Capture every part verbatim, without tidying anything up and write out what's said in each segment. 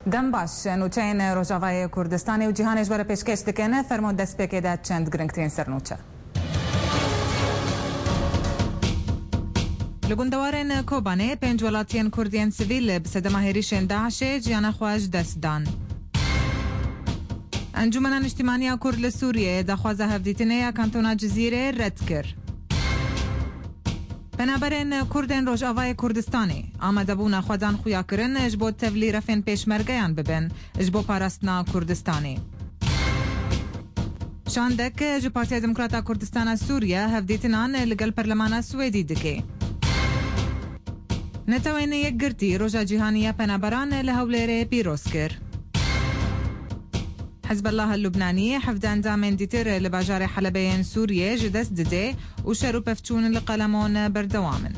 Dem baş, nûçeyên Rojavayê Kurdistanê û cîhanê ji we re pêşkêş dikin. Fermo destpêkê de çend girngtirîn sernûçe. Li gundewarên Kobanê pênc welatiyên Kurd yên sivîl bi sedema hêrişên DAIŞê jiyana xwe ji dest dan. Encûmena Niştîmaniya Kurd li Sûriyeyê daxwaza hevdîtinê ya Kantona Cizîrê red kir. Penaberên Kurd ên Rojavayê Kurdistanê amadebûna xwe dan xuyakirin ji bo tevlî refên pêşmergeyan bibin ji bo parastina Kurdistanê. Şandek ji Partiya Demokrata Kurdistana Sûriye hevdîtinan li gel Perlemana Swêdî dike. Netewên Yekgirtî Roja Cîhanî ya Penaberan li Hewlêrê pîroz kir. Hizbullah Lubnanî hevdeh endamên dîtir li bajarê Helebê yên Sûriyê ji dest dide û şer û pevçûn li Qelemon berdewam in.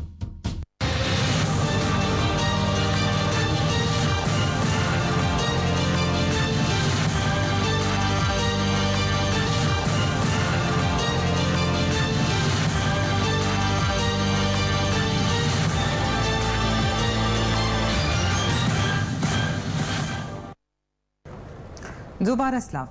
Dubare silav.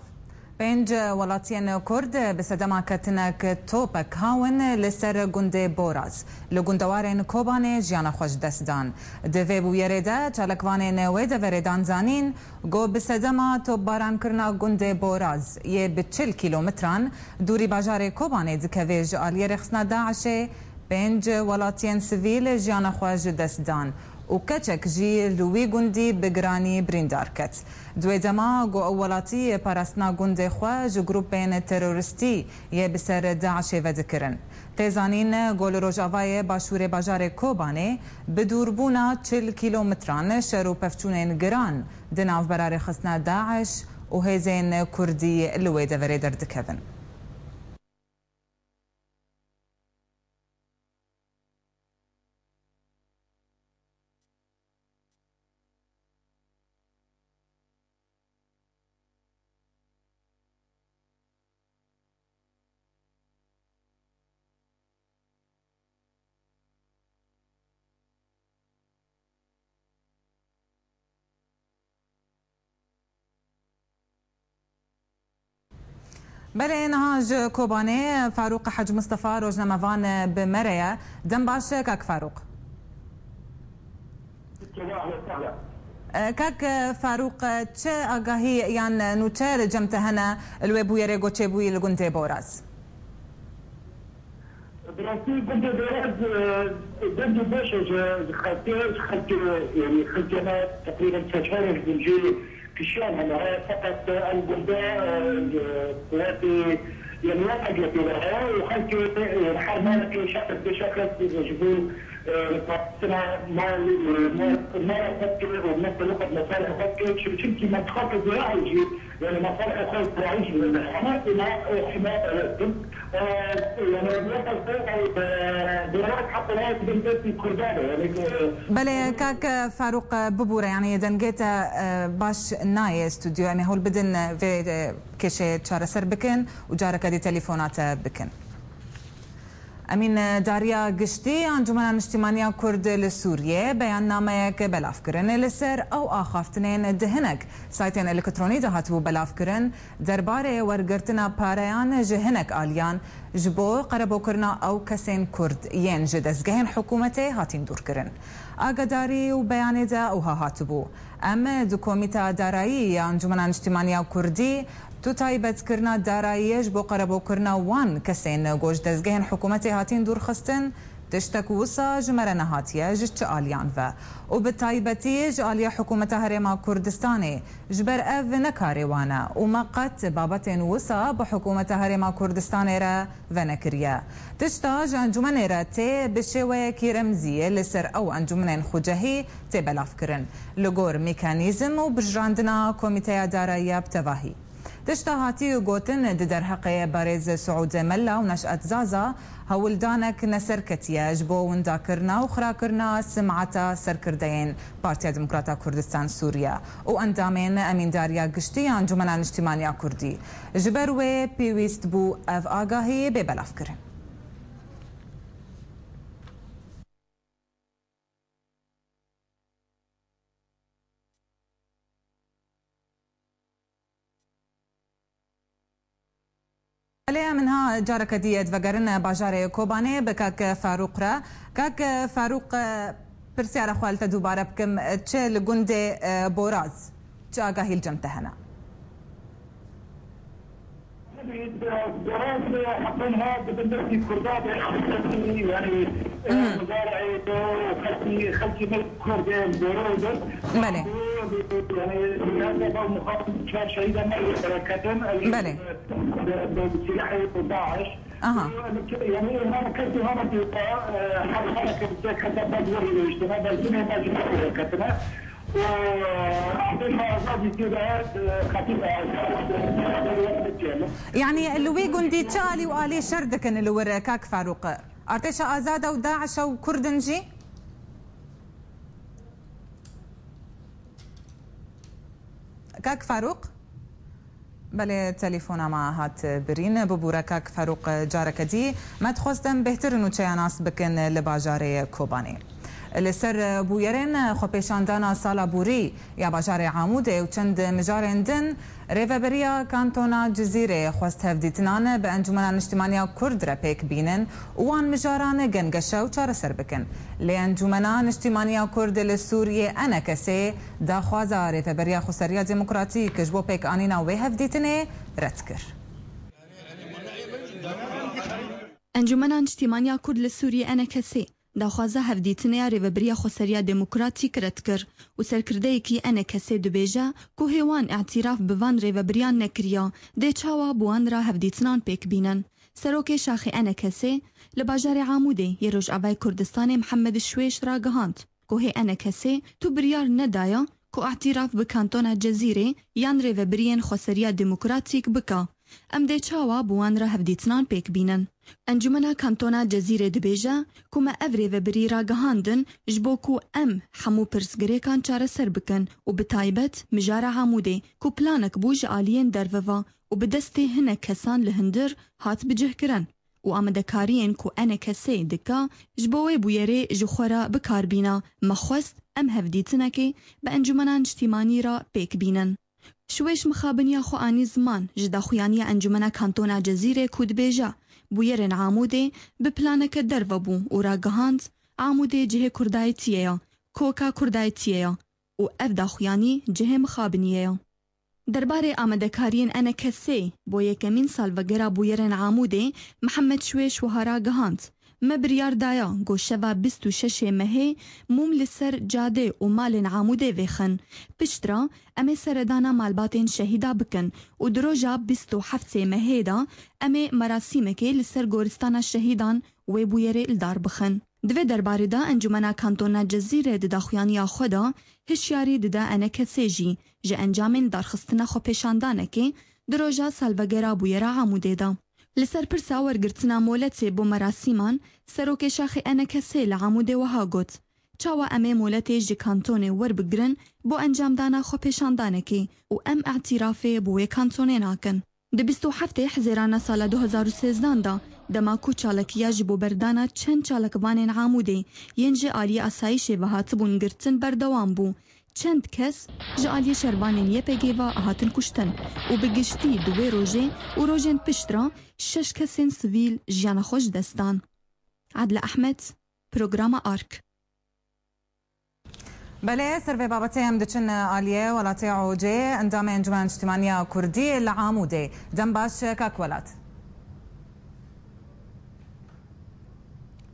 Pênc welatiyên Kurd bi sedema ketinek topek hawin li ser gundê Boraz, li gundewarên Kobanê jiyana xwe ji dest dan. Di vê bûyerê de çalakvanên wê deverê dan zanîn, ku bi sedema topbarankirina gundê Boraz yê bi çil kîlometran dûrî bajarê Kobanê dikeve ji aliyê rêxistina DAIŞê, pênc welatiyên sivîl jiyana xwe ji dest dan û keçek jî li wî gundî bi giranî birîndar ket. Di wê dema ku ew welatî parastina gundê xwe ji grûpên teroristî yê bi ser DAIŞê ve dikirin. Tê zanîn ku li rojavayê başûrê bajarê Kobanê bi dûrbûna çil kîlometran şer û pevçûnên giran di navbera rêxistina DAIŞ û hêzên Kurdî li wê deverê derdikevin. Belê, niha ji Kobanê Farûq Hec Mistefa rojnamevan bi me re ye. Dem baş, kak Farûq. Kak Farûq, çi agahî yan nûçe li cem te hene li wê bûyerê ku çêbûyî li gundê Boraz? Bi rastî gundê Boraz, e, gund û beş e ji, ji xelkê, ji xelkê, yanî xelkê me teqrîben sê çar roj bûn jî kişiyan hene. Feqet ev gundê, e, quwetê, yanî ya qedretê ve heye û xelkê, e, her malekê şex, bê şex ji bo, e, parastina mal, e, mal, mala xwe dike û mesela xwe, mesalê xwe dike. Çi-, çimkî mentiqeke zirayê jî, yanî mesalê xwe zirayî jî hene. Hema êma, e, hema, e, Belê, kak Farûq, bibûre, yanî dengê te, e, baş nayê stûdyo. Em ê hewl bidin, e, vê, e, kêşeyê çareser bikin û careke dî telefona te bikin. Emîn, e, Dariya Giştî ya Encûmena Niştîmaniya Kurd li Sûriyê beyannameyek belav kirin. Li ser ew axaftinên di hinek saytên elektronî de hatibû belavkirin, derbarê wergirtina pareyan ji hinek aliyan ji bo qerebokirina ew kesên Kurd yên ji dezgehên hikûmetê hatîn dûrkirin. Agadarî û beyanê de wiha hatibû, Em di Komîta Darayî ya Encûmena Niştîmaniya Kurdî tu taybetkirina darayiyê ji bo qerebokirina wan kesên ku ji dezgehên hikûmetê hatîn dûrxistin, tiştek wisa ji me re nehatiye ji çi aliyan ve û bi taybetî ji aliyê Hikûmeta Herêma Kurdistanê, ji ber ev ne karê wan e û me qet babetên wisa bi Hikûmeta Herêma Kurdistanê re venekiriye. Tişta ji encûmenê re tê bi şêweyekî remzî li ser ew encûmenên xwecehî tê belavkirin, li gor mekanîzm û bijirandina Komîteya Darayiya bi tevahî. Tişta hatî gotin, di derheqê berêz Siûd Mela û Neş'et Zaza hewldanek neser ketiye ji bo windakirina û xirakirina sim'eta serkirdeyên Partiya Demokrata Kurdistan Sûriye û endamên Emîndariya Giştî ya Encûmena Niştîmaniya Kurdî. Ji ber wê pêwîst bû ev agahî bê belavkirin. Belê, em niha careke dî divegerin bajarê Kobanê bi kak Farûq re. Kak Farûq, e, pirsyara xwe li te dubare bikim, e, çi li gundê, e, Boraz, çi agahî li cem te hene? Boraz, e, hetanha di bin destî Kurda de, yani, e, muzareyê de, xelkî, xelkî me Kurd ê Boraz de. Belê. Yani, çar şehîda me derketin. Belê. Bi, bi silahê DAIŞ. Aha. Yani, hema kesî hema dîta, e, her, her kesî kete bed weri dönüştüne, belki ne bacı kete ketine. Û, e, Abdullah Azad dîtî de, e, Xatîb Azad, e, Yani, li wê gundî çi alî û alî şer dikin li wir, kak Farûq? Artêşa Azad û DAIŞ û Kurd in jî? Kak Farûq? Belê, telefona me hat birîn. Bibûre kak Farûq careke dî. Me dixwest em bêhtir nûçeya nas bikin li bajarê Kobanê. Li ser bûyerên xwepêşandana sala borî ya bajarê Amûdê û çend mijarên din, Rêveberiya Kantona Cizîrê xwest hevdîtinan bi Encûmena Niştimaniya Kurd re pêk bînin û wan mijaran gengeşe û çareser bikin. Lê Encûmena Niştimaniya Kurd li Sûriyê, ENKS'ê, daxwaza Rêveberiya Xweseriya Demokratîk ji bo pêkanîna wê hevdîtinê red kir. Encûmena Niştimaniya Kurd li Sûriyê, ENKS'ê, daxwaza hevdîtinê ya Rêveberiya Xweseriya Demokratîk red kir û serkirdeyekî ENKS'ê dibêje ku hê wan îtîraf bi van rêveberiyan nekiriya, dê çawa bi wan re hevdîtinan pêk bînin. Serokê Şaxê ENKS'ê li bajarê Amûdê yê Rojavayê Kurdistanê Mihemed Şwêş ragihand ku hê ENKS'ê tu biryar nedaya ku îtîraf bi Kantona Cezîrê yan rêvebiriyên Xweseriya Demokratîk bika. Em dê çawa bi wan re hevdîtinan pêk bînin? Encûmena Kantona Cezîrê dibêje ku me ev rêvebirî ragihandin ji bo ku em hemû pirsgirêkan çareser bikin û bi taybet mijara Amûdê ku planek bû ji aliyên derve ve û bi destê hinek kesan li hundir hat bicihkirin û amadekariyên ku ENKS'ê dike ji bo wê bûyerê ji xwe re bikarbîne, me xwest em hevdîtinekê bi Encûmena Niştîmanî re pêk bînin. Şwêş mixabiniya xwe anî ziman, ji daxuyaniya Encûmena Kantona Cezîrê ku dibêje, bûyerên Amûdê bi planeke derve bû û ragihand, Amûdê cihê Kurdayetiyê ye, koka Kurdayetiyê ye û ev daxuyanî cihê mixabiniyê ye. Derbarê amadekariyên ENKS'ê bo yekemîn salvegera bûyerên Amûdê, Mihemed Şwêş wiha ragihand, Me biryar daya ku şeva bîst û şeş ê mehê mûm li ser cadê û malên Amûdê vêxin. Piştre em ê seredana malbatên şehîda bikin û di roja bîst û heft ê mehê de em ê merasîmekê li ser goristana şehîdan wê bûyerê li dar bixin. Di vê derbarê de Encûmena Kantona Cezîrê di daxuyaniya xwe de hişyarî dide ENKS'ê jî ji encamên darxistina xwepêşandanekê di roja salvegera bûyera Amûdê de. Li ser pirsa wergirtina moletê bo merasîman, Serokê Şaxê ENKS'ê li Amûdê wiha got, Çawa em ê moletê ji kantonê werbigirin bo encamdana xwepêşandanekê û em îtîrafê bi wê kantonê nakin? Di bîst û heftê Hezêrana sala du hezar û sêzdan de, dema ku çalakiya ji bo berdana çend çalakvanên Amûdê yên ji aliyê asayîşê ve hatibûn girtin berdewam bû, çend kes ji aliyê şervanên Y P G ve hatin kuştin û bi giştî di wê rojê û rojên piştre şeş kesên sivîl jiyana xwe ji dest dan. Adile Ehmed, Programa Ark. Belê, ser vê babetê em diçin aliyê Welatê Ocê, endamê Encûmena Niştimanî ya Kurdî li Amûdê. Dem baş, kak Welat.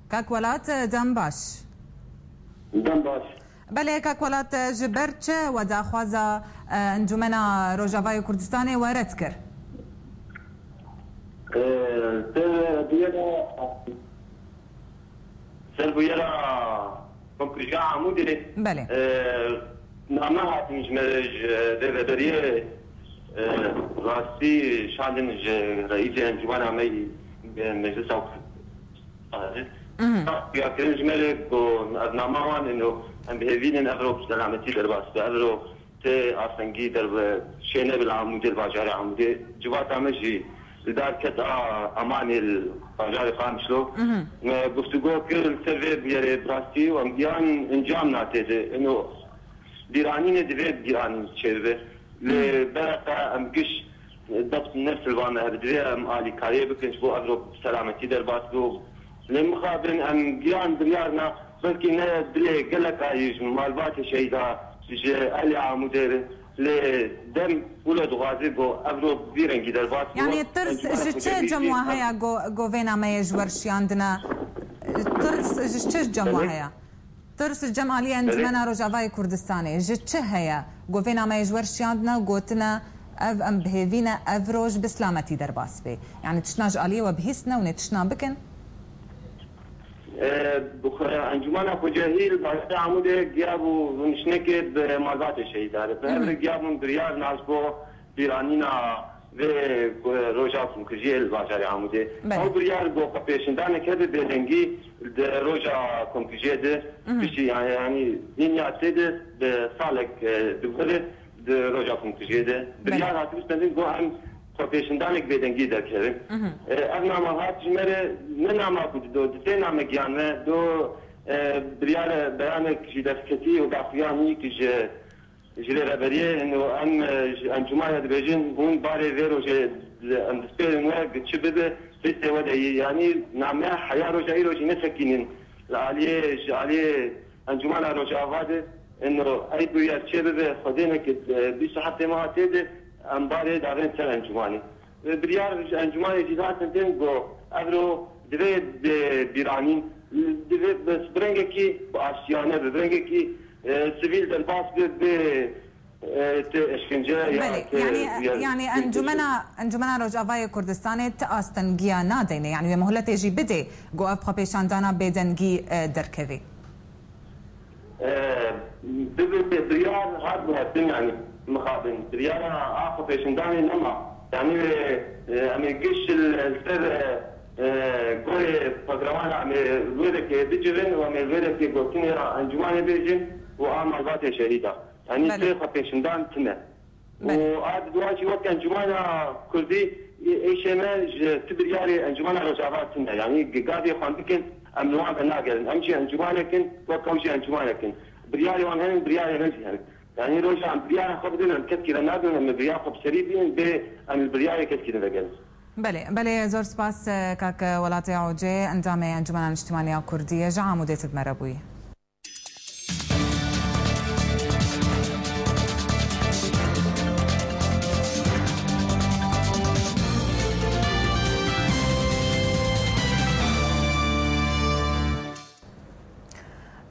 Kak Welat, dem baş. Dem baş. Belê, kak Welat, ji ber çi we daxwaza, e, Encûmena Rojavayê Kurdistanê we red kir? E, ser bûyera, ser bûyera Komkujiya Amûdê, Belê. e, name hatin ji me, ji rêveberiyê, e, rastî şandin ji reîsê encûmena me yî, e, meclisa Hı hı. Ya kirin ji me re ku ev nama wan ino em bi hêvî nin ev ro bi selametî derbas be. Ev ro tê astengî derbe şêne bi li Amûdê, li bajarê Amûdê. Civata me jî li dar ket a Amanê li bajarê Qamişlo. Hı hı. Me guftûgo kir li ser vê bûyerê bi rastî û em giyan encam nate de. Ino bîranînê divê bîranîn çêbibe. Lê Hı. bereka em giş Debt nefs li van me hebe, divê em alîkariyê bikin ji bo evro bi selametî derbas bibe. Lê mixabin em giyan biryar na, belkî ne dilê gelek a yî ji malbatê şehîda, ji ehlê Amûdê re, lê dem wilo dixwaze ku evro bi vî rengî derbas bibe. Yanî tirs ji çi cem wa heye ku, ku vê nameyê ji wer şiyandine? Tirs ji çi cem wa heye? Tirs li cem aliyê Encûmena Rojavayê Kurdistanê ji çi heye? Ku vê nameyê ji wer şiyandine, gotine, ev em bi hêvî ne, ev roj bi silametî derbas bê. Yanî tiştna ji aliyê we bihîstine hûn ê tiştna bikin? E, bi xwe, Encûmena Xwecehî li bajarê Amûdê giyabû rûniştinekê bi malbatê şehîdan re. Bi hev re giyabûn biryar nas bo bîranîna vê, e, roja komkujiyê li bajarê Amûdê. Belê. Ew biryar got, xwepêşandanek hebe bêdengî di roja komkujiyê de, piştî, yani, yani, dinya tê de bi salek, e, di gurê di roja komkujiyê de. Belê. Biryar hatibû stendin got em xwepêşandanek bêdengî derkevin. E, ev nama hat ji me re ne nama ku dido, di sê name giyan me do, e, biryar e, beyanek ji destkeftî û daxuyanî ki ji Ji rêveberiyê û em, e, ji encûmanê dibêjin, hûn barê vê rojê em dispêrin we, gi çi bibe, lîstê we de yî. Yanî name heya roja îro jî nesekînin. Li aliyê, ji aliyê Encûmana Rojava de, ino ey biryar çê bibe, Xwedê neke, e, bîst û heftê meha tê de, em barê davên ser encûmanê. Biryar ji encûmanê jî hatin tên ku evro divê bê bîranîn, divê bi, bi rengekî bi aştiyane, bi rengekî, e, sivîl derbas be, bê, e, ti eşkence ya Belê, ti yanî, ya yanî ti encûmena, encûmena Rojavayê Kurdistanê ti astengiya nadeyne, yanî wê muhletê jî bidê ku ev xwepêşandana bêdengî, e, derkevê. E, bi, bi, bi, biryar hat guhertin, yanî mixabin. Biryara a xwepêşandanê nema. Yanî, e, em ê giş li, li ser, e, e, gorê programana em ê wê dekê bicivin û em ê wê dekê gotinê ya encûmanê bêjin û a malbatê şehîda. Yanî Belê. Sê xwepêşandan tune. Belê. Û a di dua jî wek encûmana Kurdî, ê, êşê me ji ti biryarê encûmana Rojava tune. Yanî gavê xwe dikin, em li wan ve nagerin. Em jî encûmanekin, wek ew jî encûmanekin. Biryarê wan hene, biryarê me jî hene. Yanî roja em biryara xwe bidin, em ketkî re nadin, em ê biryara xwe bi serî bînin, bê em li biryarê ketkî din vegerin. Belê, belê, zor spas, e, kak Welatê Ocê, endamê Encûmena Niştimanî ya Kurdî ye, ji Amûdê tu bi me re bûyî.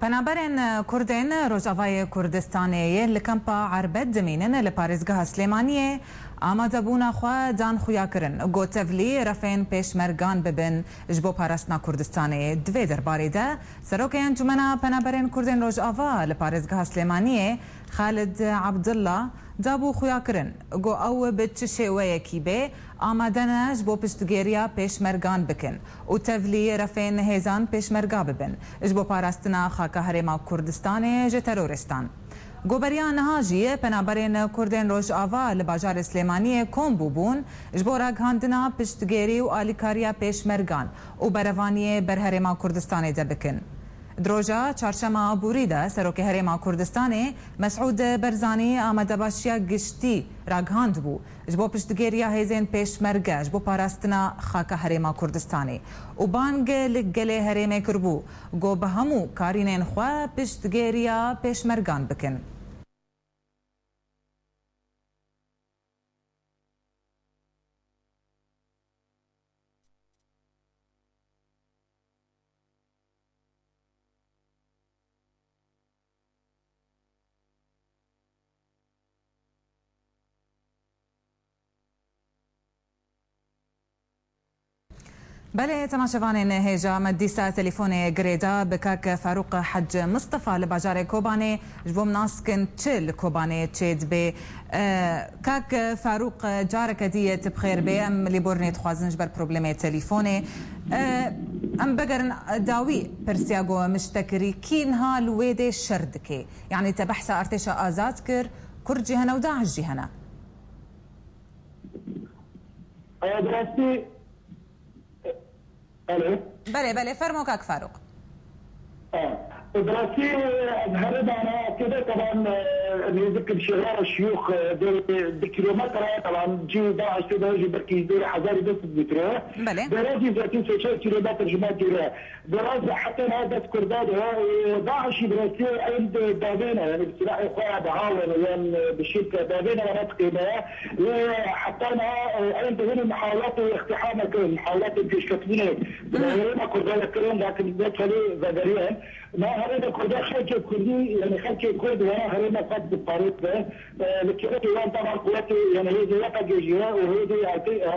Penaberên Kurdên Rojavayê Kurdistanê yê li Kampa Erbet dimînin li parêzgeha Silêmaniyê amadebûna xwe dan xuyakirin ku tevlî refên pêşmergan bibin ji bo parastina Kurdistanê. Di vê derbarê de Serokê Encûmena Penaberên Kurdên Rojava li parêzgeha Silêmaniyê Xalid Abdullah dabû xuyakirin ku ew bi çi şêweyekî bê amade ne ji bo piştgiriya pêşmergan bikin û tevlî refên hêzan pêşmerga bibin ji bo parastina xaka Herêma Kurdistanê ji terorîstan. Ku beriya niha jî penaberên Kurdên Rojava li bajarê Silêmaniyê kom bûbûn ji bo ragihandina piştgirî û alîkariya pêşmergan û berevaniyê ber Herêma Kurdistanê de bikin. Di roja çarşema aborî de Serokê Herêma Kurdistanê Mesûd Barzanî amadebaşiya giştî ragihandibû ji bo piştgiriya hêzên pêşmerge ji bo parastina xaka Herêma Kurdistanê û bang li gelê herêmê kiribû ku bi hemû karînên xwe piştgiriya pêşmergan bikin. Belê, temaşevanên hêja, me dîsa telefonê girêda bi kak Farûq Hec Mistefa li bajarê Kobanê. Ji bo min nas kin çi li Kobanê çêdibe. E, kak Farûq, careke dî tu bi xêr bê. Em lêborînê dixwazin ji ber problemê telefonê. E, em bigerin dawî pirsiya ku min ji te kirî, kî niha li wê dê şer dike? Yanî te behsa artêşa azad kir, Kurd jî hene û DAIŞ jî hene. Ew bi rastî Alo. Belê, belê, fermo kak Farûq. Ha. Bi rastî ez herê dana kêde kavan, e, nêzîkî şêwara şiyûx, e, dê du kîlometre, taban cî û DAIŞ tê de jî belkî dê hezar û du sed metre. Belê. Derazî zaten sê çar kîlometre ji me dûr e. Biraz heta niha dest Kurda de, e, DAIŞ jî bi rastî eyn di davêne, yani bi silahê xwe ya biha were, yan, e, bi şirke davêne wana diqêne. Lê heta niha, e, eyn di hin muhawelatê îqtîhame kirin, muhawelatê pêşketinê bi herêma Kurda de kirin, lakin ne tolê vegeriyan. Na herêma Kurda xelkê Kurdî, yani xelkê Kurd wana herêma xwe diparêze. E, li kêlekê wan taban quwetê, yani hêzê YPG jî ye û hêzê ertê-, e,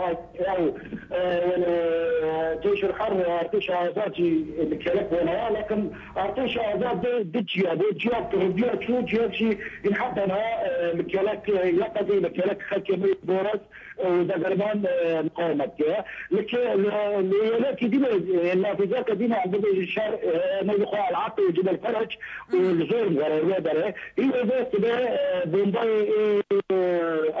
ew, e, yani, e, Ceyşul Herb û Artêşa Azad jî li kêlek wana ye. Lakin Artêşa Azad di, di ciya, di ciya Kurdiya çû, ciya jî in heta niha, e, li kêlek, e, YPG li kêlek xelkê me Boraz û Degerman, e, muqawemet dike. Li ke-, li, li yelekî dî ne, e, nafîzeke dî ne, em bibêjin şer, e, navê xwe El Aqil û Cibel Ferec û li zor were wê derê. Îro vê sibe, e, bombayê, e,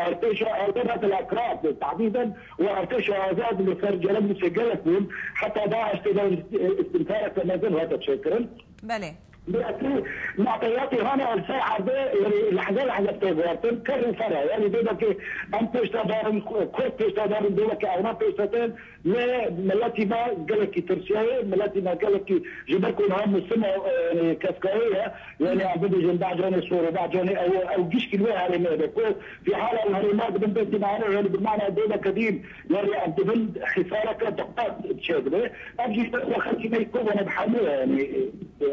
artêşa Azad hate li Akrat, tehdîden û artêşa Azad li ser Celeblûsê gelek bûn. Heta DAIŞ tê de, e, îstînkareke mezin hate çêkirin. Belê. Bi eslî, mateyatê hane li ser erdê, yani lehze lehze tê guhertin, ker û fer e. Yani dê belkî em pêşda darin, Kurd pêşda darin, dê belkî ewna pêşda tên, lê miletî me gelekî tirsiyaye, miletî me gelekî ji ber ku niha Muslim e, yani keskayê ye. Yani em bibêjin behcanê sor û behcanê ew, ew gişkî li wê herêmê de ku fî hala li herêma dibin destî me hene, yani bi mana dê belkî dîn, yani em dibin hîsareke diqet çêdibe. Ev jî xelkî me ku vane bi hemû, yani, e,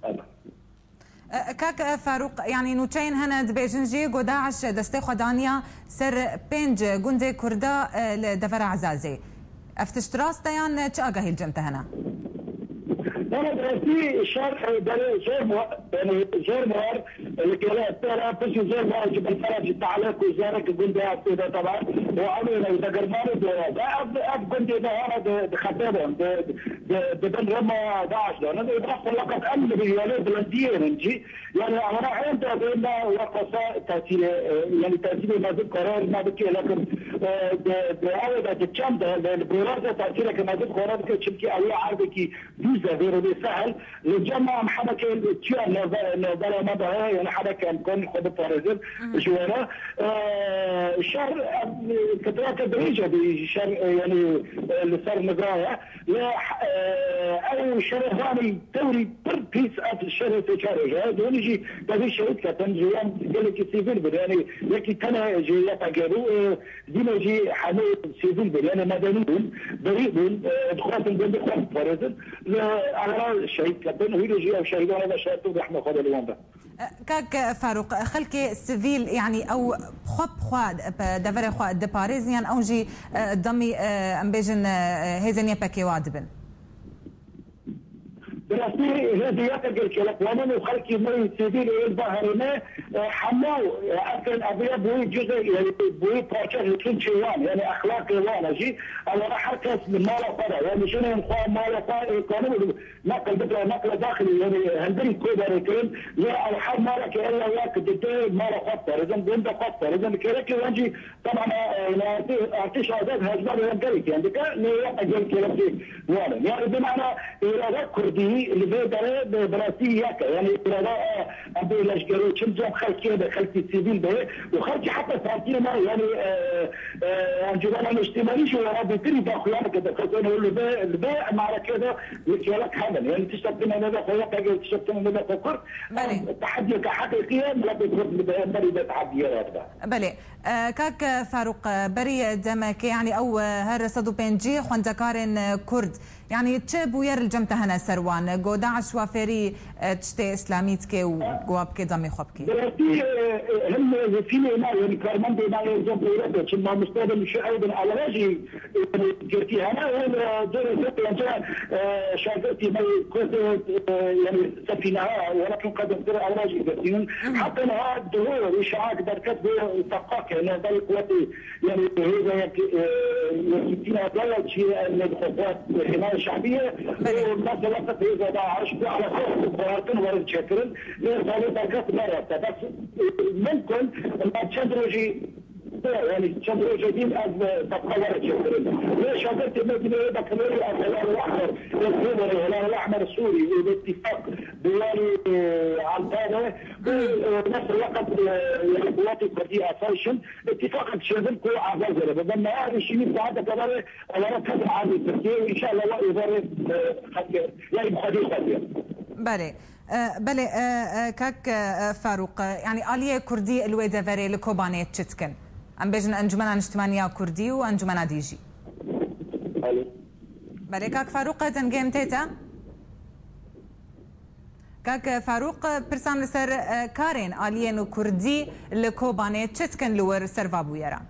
e, Kak Farûq, yanî nûçeyên hene dibêjin jî ku DAIŞ destê xwe daniya ser pênc gundê Kurda, e, li devera Ezazê. Ev tişt rast e yan çi agahî li cem te hene? Bana bi rastî şer, e, berê zor mu-, yani zor muar, e, li gele ez te re pirsî zor muar ji ber sera jî talek û zerek gundê ez tê de tebar û ew ê Degermanê dora. Ve ev, ev gundê de hene di, di xetê de, di, di, di bin rema DAIŞ de. Ne, ev xwe leqet em li bi yolê bilendiyê rin jî. Yani, amana en de bê me wekasa tesîrê, e, yani tesîrê mezin karar me bike, lakin, e, de, de ew de di çem de, li, li Boraz de tesîreke mezin karar bike, çimkî ew ya erdekî dûz e, vêro bê sehel. Li cem me em hebeke çiya navbera, navbera me de heye, yani hebeke em karin xwe biparêzin ji we re. E, şer, e, ketirake dirêj e, şer, e, yani, e, li ser nigaye. Ya, e, ew şerê hanî tewrî pir pîs ev şerê sê çar roja ye. Di winî jî tevî şehîd ketin, ji wan gelekî sivîl bin. Yani yekî tenê ji YPG bû, e, dîne jî hemû sivîl bin. Yani medenî bûn, berî bûn, e, dixwazin gundê xwe biparêzin. Li Agra şehîd ketin. Hûrê jî ew şehîdan re şehîd û rehmê Xwedê li wan be. Kak Farûq, xelkê sivîl, yanî ew xwe bi xwe, bi deverê xwe diparêzin yan ew jî, e, demî, e, em bêjin, e, hêzên Y P G wa dibin? Bi rastî hêzê Y P G kêlekwanin û xelkê me yê sivîl ê li va herêmê, e, hemû, e, eslên ev ya bûyî cizê, yanî bûyî parçe ji tunçê wan, yanî exlaqê wan e jî. Ewana her kes li mala xwe de, yanî jinên xwe mala xwe ê kanibû Neql bike, neqle daxilî, yanî hundirî kodarê kirin, lê ew her malekê ew ya yek di dê mala xwe diparêzin, gunda xwe diparêzin. Li kêlekê wan jî, teban, e, li artê-, artêşa azad hejmarê wan gelekî em dike, lê ya gel kêlekê wan in. Yanî bi mana îrada kurdî li vê derê bi, bi rastî yek e. Yanî îrada, e, em bê leşkerî, çim cem xelkê de, xelkî sivîl de, û xelkî heta partiyê me, yanî, e, e, encûmena niştimanî jî wera bêtirî daxuyaneke dixwazin û li vê, li vê marekê de Li kêlek hebin. Yanî tiştek tune nebe xwe YPG, tiştek tune nebe xwe Kurd. Belê. Ev tehediyeke heqîqî ye, miletê Kurd li beramberî vê tehediyê re dibe. Belê. E, kak Farûq, e, berî demekê, yanî ew, e, her sed û pêncî xwendekarên, e, Kurd, yanî çi bûyer li cem te hene ser wan? Go DAIŞ wa fêrî, e, tiştê îslamî dike û go wa bike demê xwe bike? Bi rastî, e, e, hin mewzifînê me, yanî karmendê me yê zon peyre de, çi mamoste bin, şi'e bin, eleve jî girtî hene û, e, carê sê pêncî, e, şagirtî me yê ku, e, yanî sefîneha welatên qedimtir ew jî girtî ne. Heta niha duhor û şehak derket bê teqaqê navberî quwetê, yanî hêza yek, e, yekîtîna daya çi ye, em ne dixwe xwe hêmaya şehbî ye. Û mesela hêza DAIŞ ku ala xwe xwartin werin çêkirin, lê salê derket ne rast e. Bes, e, mimkun, ma çend rojî Yani çend roja din ez, e, tebqa were çêkirin. Lê şagirtê me dibê bakalorya Hilal Ehmer, e, Kobanê Hilal Ehmer Sûrî û bi îtîfaq bi walî, e, Antalya û, e, nefs el weqt, e, yani Quwatê Kurdî Asayişin îtîfaqek çêbin ku Azad were bibe. Me ya şînî saeteke berê eware tevî erdê Tirkiyê û înşallah we êvarê, e, xwedê, yani bi xwedê xwedê. Belê. E, belê, e, e, kak, e, Farûq, e, yanî aliyê Kurdî li wê deverê li Kobanê çi dikin? Em bêjin Encûmena Niştimanî ya Kurdî û Encûmena dî jî. Alo. Belê, kak Farûq, e, dengê min tê te? Kak, e, Farûq, e, pirsan li ser, e, karên aliyên Kurdî li Kobanê çi dikin li wir ser va bûyeran?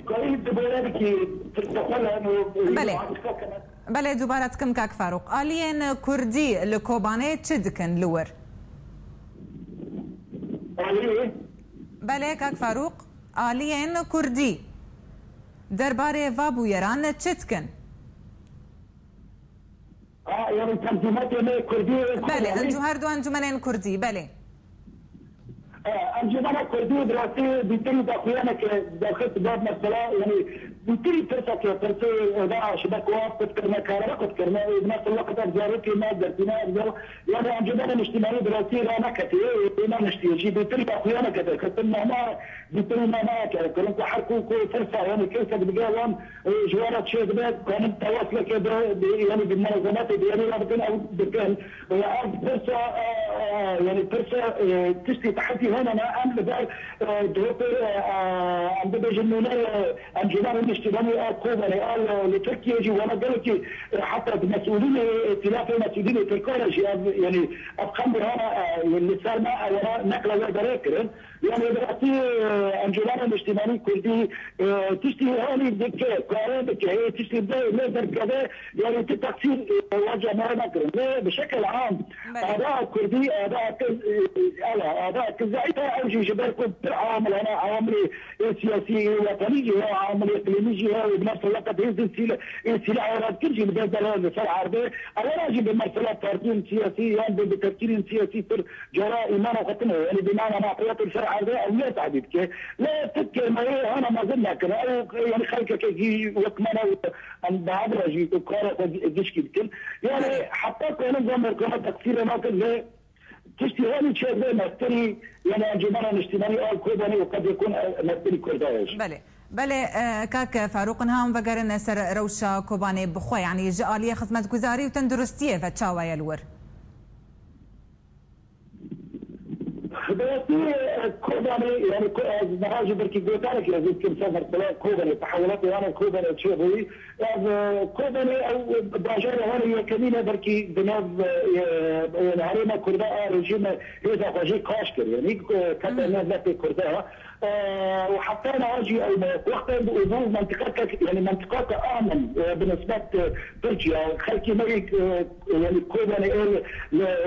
Karî dibore bikî, pirsa xwe li hemû Belê. Belê, dubara dikim kak Farûq. Aliyên Kurdî li Kobanê çi dikin li wir? Aliyê? Belê kak Farûq. Aliyên Kurdî derbarê va bûyeran çi dikin? A, yani tercümatê me Kurdî, Belê, yani encu-, her du encûmenên Kurdî, belê. E, Encûmena Kurdî bi rastî bîtirî daxuyaneke derxist ber mesela, yani bîtirî pirseke, pirsê DAIŞ be ku ev qut kirine, karara qut kirine, û bi nasıl waqt ev zarokê me dertîne, ev zar-, yani Encûmena Niştimanî bi rastî raneketiye, ê, ê naniştiye jî bîtirî daxuyaneke derxistin, mehna bîtirî naneyeke ev kirin ku her ku, ku pirsa, yani kesek bige wan, e, ji we re çêdibe, kanin tewasleke bi, bi, yani bi munezemetê bi, yani re bikin, ew dikin. Û ev pirsa, e, e, yani pirsa, e, tiştî tehedî hene me, em li ber, e, dihopê, e, e, em bibêjin nûnerê, e, Encûmenê Niştimanî a Kobanê, a li, li Tirkiyê jî wana gelekî, e, heta di mesûlînê, îtîlafê mesûlînê Tirkan re jî ev, yani ev qendir hene, e, li ser me, e, wana neqla we berê kirin. Yani bi rastî, e, Encûmena Niştimanî Kurdî, e, tiştî hanî dike, kare dike, hê tiştî de lê derkeve, yani tu teqsîr, e, waca me nekirin. Lê bi şekil am, Belê. Ada Kurdî, ada Kiz-, e, ala, ada Kizayî ta ew jî ji ber ku pir awamil hene, awamilê, e, siyasî, e, wetenî jî heye, awamilê iqlîmî jî heye, û bi nefs el-weqt hêzên sîle-, e, sîlehê re dikin jî li ber dere li ser erdê. Ewana jî bi mesela partiyên siyasî yan bi, bi tefkîrên siyasî pir cara îmana xwe tune, yani bi mana mafiyatê li ser erdê ew ya tabî dike. Lê tu kêmayê hana mezin nakin. Ew, yani xelkeke jî wek me ne, em bi hev re jî kara xwe gişkî dikin. Yani Belê. Heta ku enin van merkana teqsîre nakin lê tiştî hanî çêdibe mestirî, yani Encûmena Niştimanî a Kobanê û qedê kun mestirî Kurda ye jî. Belê. Belê, e, kak Farûq, niha em vegerin ser rewşa Kobanê bi xwe, yani ji aliyê xizmetguzarî û tenduristiyê ve çawa ye li wir? Xizmetî, e, Kobanê, yani ko-, ez niha jî belkî gotarekê ez ê bikim ser mesela Kobanê, tehewilatê wana Kobanê çêbûyî. Ev, e, Kobanê ew, e, bajarê wana yekemîn e belkî di nav, e, e, herêma Kurda a rejîme hêza xwe jê kaş kir. Yani, e, kete Hı. nav lepê Kurda. E, û heta niha jî ew me wextên bi û bû mentiqeke, yani mentiqeke amin, e, bi nisbet, e, Tirkiye. Xelkê me yê, e, yani Kobanê ê li,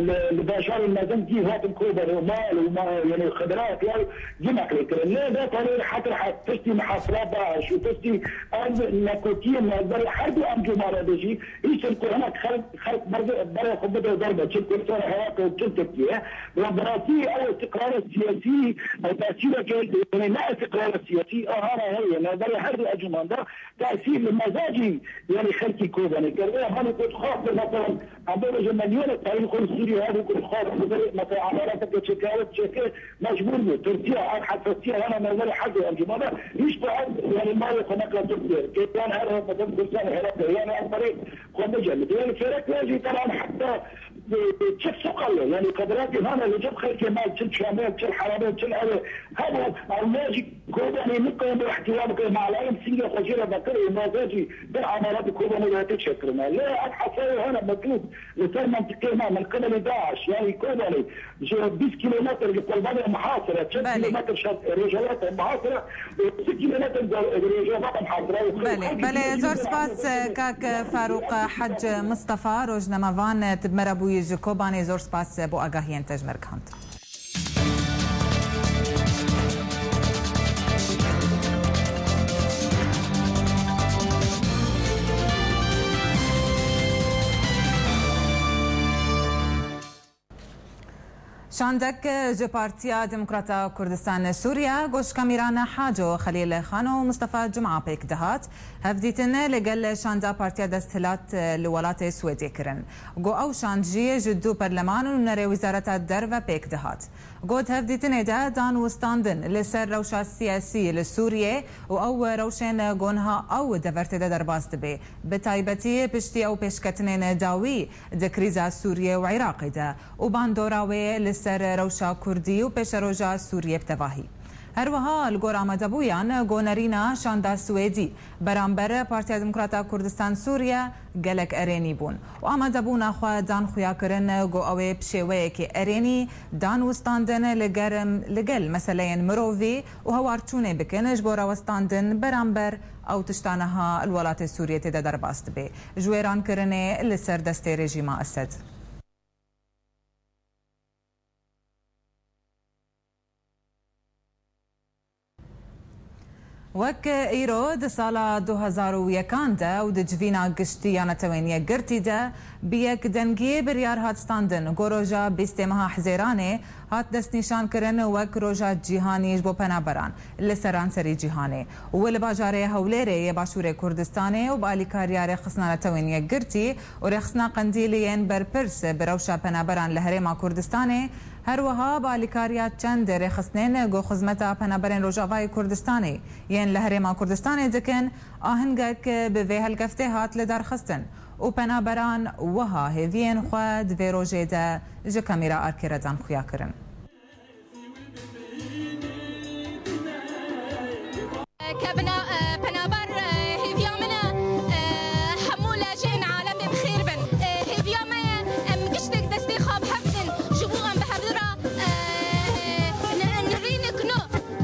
li, li bajarên mezin cî hatin Kobanê û mal û ma-, yani xebirat ya cî neqlê kirin. Lê vê talê rehet rehet piştî mihasira DAIŞ û piştî ev nekokiyên navberê her du encûmana de jî, îşin ku hinek xelk, xelk berge-, berê xwe bide derve, çi Kurdistan Iraq û çi Tirkiye. Ve bi rastî ew îstiqrara siyasî, ew tesîreke, yani ne îstiqrara siyasî, a hana heye, navberê her du encûman de tesîr li mezacî, yani xelkî Kobanê kir. Ê, hanî ku dixwastin, mesela, em bibêjin, milyonê tayîn xwe li Sûriyê hebû ku dixwastin, mesela, emarateke çekawet çêke, mecbûr bû. Tirkiye, ev hesasiye hene navberê her du encûmana, hîç ku ev, yani, malê xwe neke Tirkiye. Kêvan her, mesela, Kurdistanê Iraqê, yani, ev berê xwe bicemidin. Yani, fêrek wê jî, teban, heta, e, e, çi suqal, yani, qedratî hane li cem xelkê me, çil Şamê, çil Heramê, çil ev, hebû, ew ne jî Kobanê nikane ihtiva bike, malayên sîngê xwe jê re vekir û navê jî bin emaratê Kobanê wete çêkirine. Lê ev hesayê hene metlûb li ser mentiqê me, min qibelê DAIŞ, yani Kobanê, ji bîst kîlometr li qelbanê Mihasir e, çend Belê. Kîlometr şer-, rojhilata Mihasir e, û sî kîlometr rojava Mihasir e. Belê, belê, zor spas, kak Farûq Hec Mistefa, rojnamevan, tu bi me re bûyî ji Kobanê, zor spas bo agahiyên te ji me re gihandin. Şandek ji Partiya Demokrata Kurdistan Sûriye, Goşka Mîran Haco, Xelîl Xano û Mustafa Cuma pêk dihat. Hevdîtin li gel şanda Partiya Desthilat li welatê Swêdê kirin. Got ew şand jî ji du perleman û nûnerê Wizareta Derve pêk dihat. Got hevdîtinê de dan û standin li ser rewşa siyasî li Sûriyê û ew rewşên gonha ew dever tê de derbas dibe. Bi taybetî piştî ew pêşketinên dawî di krîza Sûriyê û Iraqê de û bandora wê li ser rewşa Kurdî û pêşeroja Sûriyê bi tevahî. Her wiha li gor amadebûyan, got nerîna şanda Swêdî beramber Partiya Demokrata Kurdistan Sûriye gelek erênî bûn û amadebûna xwe dan xuyakirin, got ew ê bi şêweyekê erênî dan û standin li germ, li gel meseleyên mirovî û hewarçûnê bikin ji bo rawestandin beramber ew tişta niha li welatê Sûriyê tê de derbas dibe. Ji wêrankirinê li ser destê rejîma Esed. Wek îro di sala du hezar û yekan de û di civîna giştî ya Netewên Yekgirtî de bi yek dengî biryar hat standin ku roja bîstê meha Hizêranê hat destnîşankirin wek roja cîhanî ji bo penaberan li seranserî cîhanê û li bajarê Hewlêrê yê Başûrê Kurdistanê û bi alîkariya Rêxistina Netewên Yekgirtî û Rêxistina Qendîlî yên berpirs bi rewşa penaberan li Herêma Kurdistanê, her wiha bi alîkariya çend rêxistinên ku xizmeta penaberên Rojavayê Kurdistanê yên li Herêma Kurdistanê dikin, ahengek bi vê helkeftê hat lidarxistin û penaberan wiha hêviyên xwe di vê rojê de ji kamîra arkê re dan xuya kirin. Kevina, e, penaber, e, hêviya min e, e, hemû lajên alemê bi xêr bin. E, hêviya me ye, em giştek destê xwe bi hev bidin, ji bo em bi hevdu re, e, ni-, nirînik no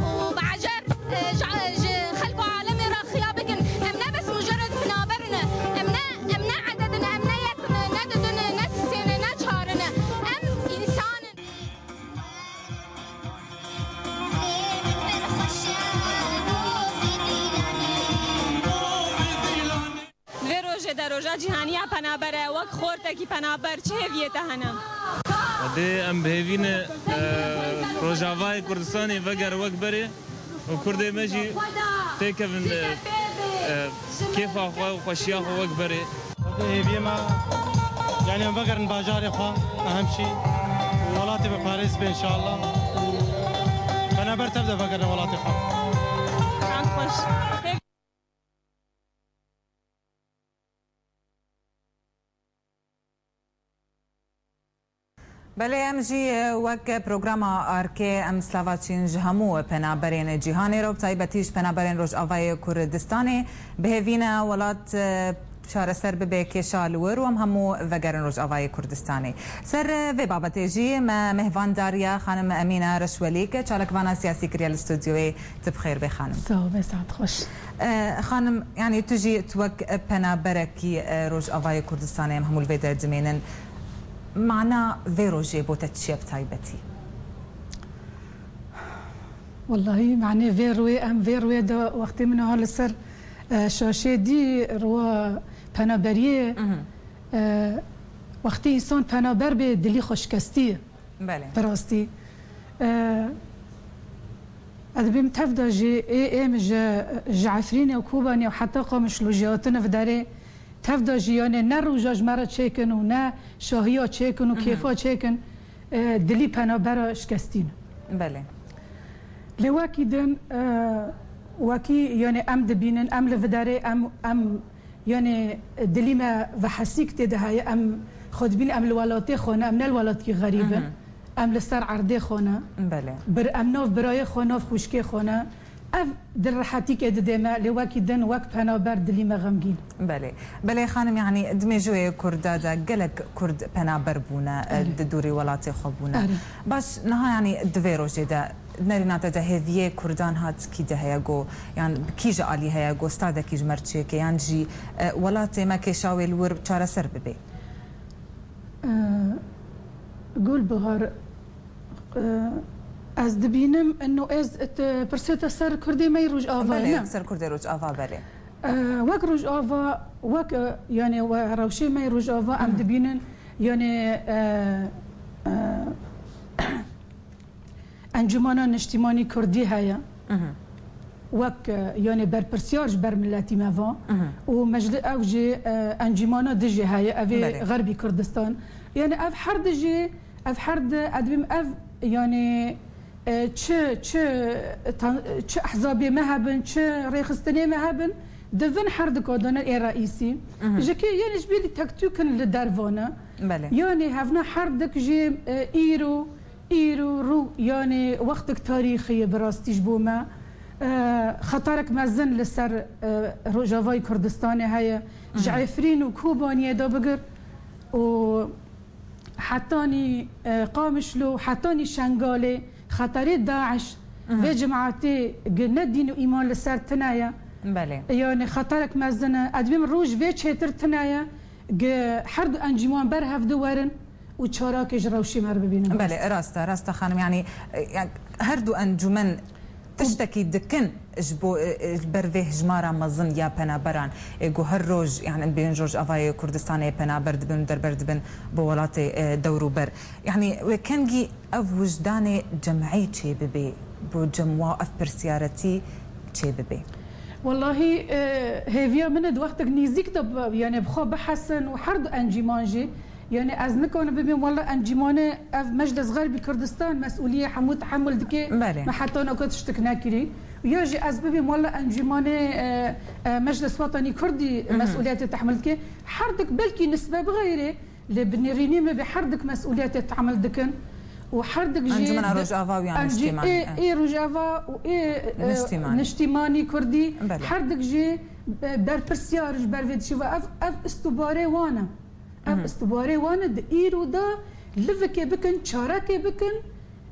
û bi ecer, e, ji, ji xelk û alemê re xiya bikin. Em ne bes mucerred penaber ne, em ne, em ne eded ne, em ne yek ne, ne didin, ne sisê ne, ne çar ne. Em însan in. Di vê rojê de, roja cîhanî ya penaber e, wek xortekî penaber çi hêviyê te hene? Dê em bi hêvî ne, e, Rojavayê Kurdistanê veger wek berê. û Kurdê me jî têkevin, e, e, kêfa xwe û xweşiya xwe wek berê. Hêviyê me, yanî em vegerin bajarê xwe, ehem şî, û welatê me parêz be înşallah. Û penaber tev de vegerin welatê xwe. Çend xweş. Belê, em jî, e, wek programa Arkê, em slava çîn ji hemû penaberên cîhanê re, bi taybetî ji penaberên Rojavayê Kurdistanê. Bi hêvî ne welat, e, çareser bibe kêşa li wir û em hemû vegerin Rojavayê Kurdistanê. Ser, e, vê babetê jî me mêhvandariya xanim Emîne Reşwelî ke çalakvana siyasî kiriye li stûdyoyê. Tu bi xêr bê xanim. Sağ ol, saet xweş. E, xanim, yanî tu jî tu wek penaberekî, e, Rojavayê Kurdistanê em hemû li vê de dimênin. Mana vê rojê bo te çi ye bi taybetî? Wellahî, manê vê rûyê, em vê rûyê de wextê min ha li ser, e, şaşê dî rûya penaberiyê, Mhm. e, wextê însan penaber bê, dilî xwe şikestî ye. Belê. Bi rastî. E, ez dibêm tev de jî ê, êm ji, ji Efrînê û Kobanê û heta Qamişlo jî hatine vidarê, tev de jî, yanê ne roja ji me re çêkin û ne şahiya çêkin û Mhm. kêfa çêkin, e, dilî penabera şikestîn. Belê. Lê wekî din, e, wekî, yanê em dibînin, em li vidarê, em, em, yanê dilî me vehesîk tê de heye, em xwe dibînin, em li welatê xwe ne, em ne li welatkî xerîb in. Mhm. Em li ser erdê xwe ne. Belê. Bir, em nav birayê xwe, nav xwişkê xwe ne. Ev di rehetîkê didê me, lê wekî din wek penaber dilî me xemgîn. Belê. Belê xanim, yanî di mêjoyê Kurda de gelek Kurd penaber bûne, e, Erê. di dûrî welatê xwe bûne. Erê. Baş, niha yanî di vê rojê de nerîna te de hêviyê Kurdan hat kî de heye go, yan bi kî ji alî heye go, stadekî ji me re çêke, yan jî, e, welatê me kêşa wê li wir çareser bibe? E, Gulbihar, e, ez dibînim, ino ez, e, pirsê te ser Kurdê me yê Rojava, Belê, ne? ser Kurdê Rojava, belê. E, wek Rojava, wek, e, yanê we rewşê me yê Rojava em Mhm. dibînin, yanê, e, e, Encûmena Niştîmanî Kurdî heye. Wek, e, yanê berpirsiyar ji ber miletî me va. Û mecli-, ew jî, e, encûmana din jî heye, ev ê Belê. Xerbî Kurdistan. Yanê ev her di jî, ev her di, ez dibêm ev, yanê, e, çi, çi, tan-, çi ehzabê me hebin, çi rêxistinê me hebin, di vin her dika de ne ê reîsî. Ji kê, yanê ji bîrî tektûk in li derva ne. Belê. Yanê hevna her dik jî, e, îro, îro rû, yanê wextek tarîxî ye bi rastî ji bo me. E, xetarek mezin li ser, e, Rojavayê Kurdistanê heye. Ji Efrîn û Kobaniyê de bigir û hetanî, e, Qamişlo, hetanî Şengalê, xeterê DAIŞ vê cemaetê gi ne dîn û îman li ser tine ye. Belê. Yanê xeterek mezin e. Ez dibêm roj vê çêtir tine ye. Gi her du encîman ber hev di werin û çarakê ji rewşê me re bibînin. Belê, rast e, rast e xanim. Yanî, e, yanî her du encûmen tiştekî dikin ji bo, e, e, ji ber vê hejmara mezin ya penaberan. E, ku her roj, yanî em bêjin Rojavayê Kurdistanê penaber dibin û derber dibin bo welatê, e, dewrûber. Yanî wê kengî ev wijdanê cem'î çê bibe, bo cem wa ev pirsiyarî çê bibe. Wellahî, e, hêviya min e di wextek nêzîk de bi, yanî bi xwe bihesin û her du encîman jî, yanî ez nikanim bibêm, wella encîmanê ev Meclis Xerbî Kurdistan mesûliyê hemû tehemul dike. Belê. Me heta naka tiştek nekirî. Ya jî ez bibêm, wella encîmanê, e, e, Meclis Wetanî Kurdî mesûliyetê tehemul dike. Her dik belkî nisbe bi xeyrê, lê bi nêrînê me bê her dik mesûliyetê tehemul dikin û her dik jî Encûmena di-, Rojava û ya encî-, Niştîmanî, ê, e. ê Rojava û ê, e, Niştîmanî. Niştîmanî Kurdî Belê. her dik jî, e, berpirsiyar ji ber vê dişî ve ev, ev istûbarê wan e. Ev istûbarê wan e di îro de livikê bikin, çarekê bikin,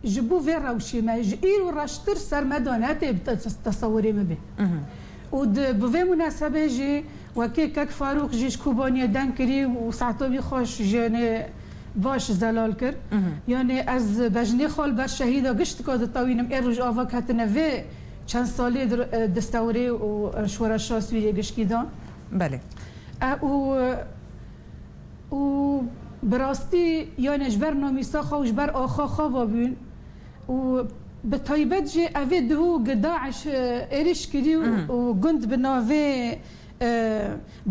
ji bo vê rewşê me, ji îro reştir ser me de ne tê bi tes-, tesewirê me bê. Û di, bi vê munasebê jî wekî kek Farûq jî ji Kobaniyê deng kirî û saeta wî xweş ji nê baş zelal kir. Yanî ez bejnê xwe li ber şehîda giştika ditewînim ê Rojava ketine vê çend salê di, e, destewrê û, e, şoreşa Sûriyê gişkî de. Belê. E, û, û bi rastî, yanî ji ber namîsa xwe û ji ber axa xwe ve bûn. Û bi taybet jî evê duhû gi DAIŞ, e, êrîş kirî û, û gund bi navê, e,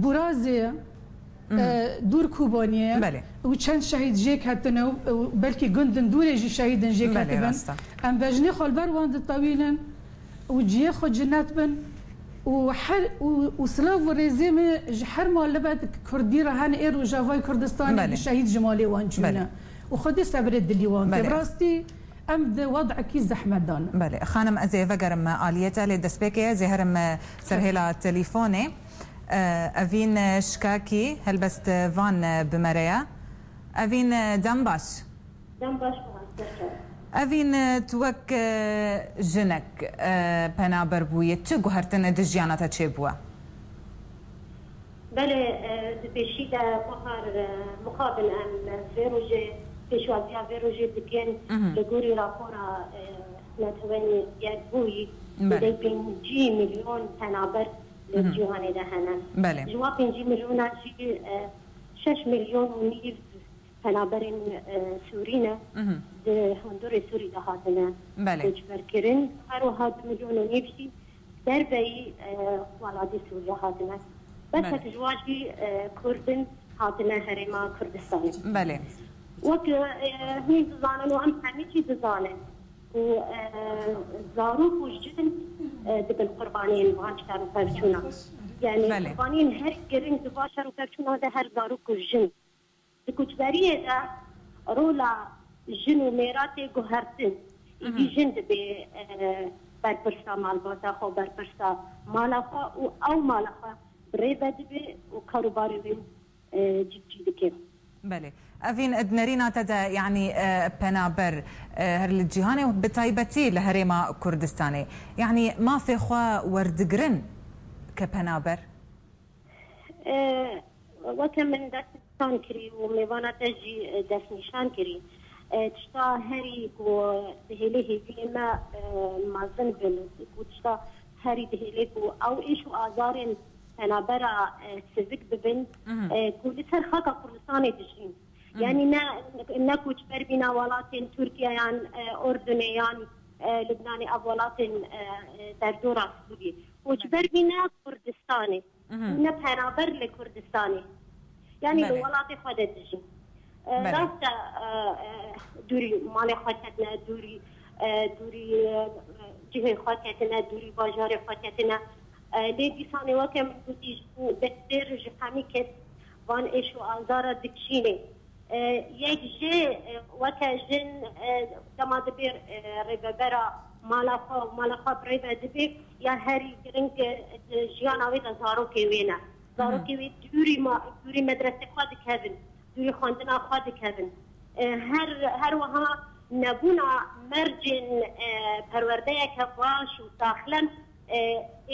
Burazê, e, dûr Kobaniyê Belê. û çend şehîd jê ketine û, û belkî gundin dûrê jî şehîdin jê Belê, ketibin. rast e. Em bejnê xwe li ber wan ditewînin. û cihê xwe cinet bin û her, û, û silav û rêzê me ji her malibet Kurdî re hene ê Rojavayê Kurdistanê Belê. bi şehîd ji malê wan çûne. Belê. Û Xwedê sebrê dilî wan ke. Belê. Bi rastî em di wed'ekî zehmet de ne. Belê. Xanim, ez ê vegerim aliyê te, lê destpêkê ez ê herim, e, ser hêla telefonê. E, Evîn, e, Şikakî, helbest, e, van, e, bi me re ye. Evîn, e, dem baş. Dem baş bû, serçe. Evîn, tu wek, e, jinek, e, penaber bûyî, çi guhertin di jiyana te çêbûye? Belê, e, di pêşî de Bahar, e, mixabin em vê rojê, pêşwaziya vê rojê dikin, Mhm. li gorî rapora, e, Netewên Yekbûyî, Belê. dê pêncî milyon penaber li Mhm. cîhanê de hene. Belê. Ji wan pêncî milyona jî, e, şeş milyon û nîv penaberên, e, Sûrî ne, Mhm. di hundirê Sûrî de hatine Belê. koçberkirin. Her wiha du milyon û nîv jî derveyî, e, welatê Sûriye hatine. Belê. Betek ji wan jî, e, Kurd in hatine herêma Kurdistanê. Belê. Wek, e, hûn dizanin û em hemî jî dizanin ku, e, zarok û jin, e, dibin qurbaniyên van şer û pevçûna. Yani Belê. qurbaniyên her giring di van şer û pevçûna de her zarok û jin. Di koçberiyê de rola jin û mêra tê guhertin. Îdî Mhm. jin dibê, e, berpirsa malbata xwe, berpirsa mala xwe û ew mala xwe bi rê ve dibe û karûbarê wê, e, cîbicî dike. Belê. Evîn, di nerîna te de, yanî, e, penaber, e, her li cîhanê û bi taybetî li herêma Kurdistanê, yanî mafê xwe werdigirin ke penaber? E, weke min destnîşan kirî û mêvana te jî, e, destnîşan kirî. E, tişta herî ku dihêlê hêviyê me, e, mezin bin, ku tişta herî dihêlê ku ew êş û azarên penabera, e, sivik bibin, Mhm. e, ku li ser xaka Kurdistanê dijîn. Mhm. Yanî ne, ne koçber bîna welatên Tirkiye yan, e, Urdunê yan e, Lubnanê, ev welatên, e, e, derdora Sûriyê. Û ji ber vî ne Kurdistanê, û ne penaber li Kurdistanê. Yanî li welatê xwe de dijîn. E, rast e, e, e, dûrî malê xwe ketine, dûrî, e, dûrî, e, cihê xwe ketine, dûrî bajarê xwe ketine. E, lê dîsanê weke min gotî, ji betêr ji hemî kes van êş û azara dikişînê. E, yek jê, e, weke jin, e, dema dibê, e, rêvebera mala xwe û mala xwe bi rê ve dibê, ya herî giring, e, di jiyana wê de zarokê wê ne. Zarokê wê dûrî ma-, dûrî medresê xwe dikevin, dûrî xwendina xwe dikevin. E, her, her wiha nebûna mercên, e, perwerdeyeke baş û saxlem, e,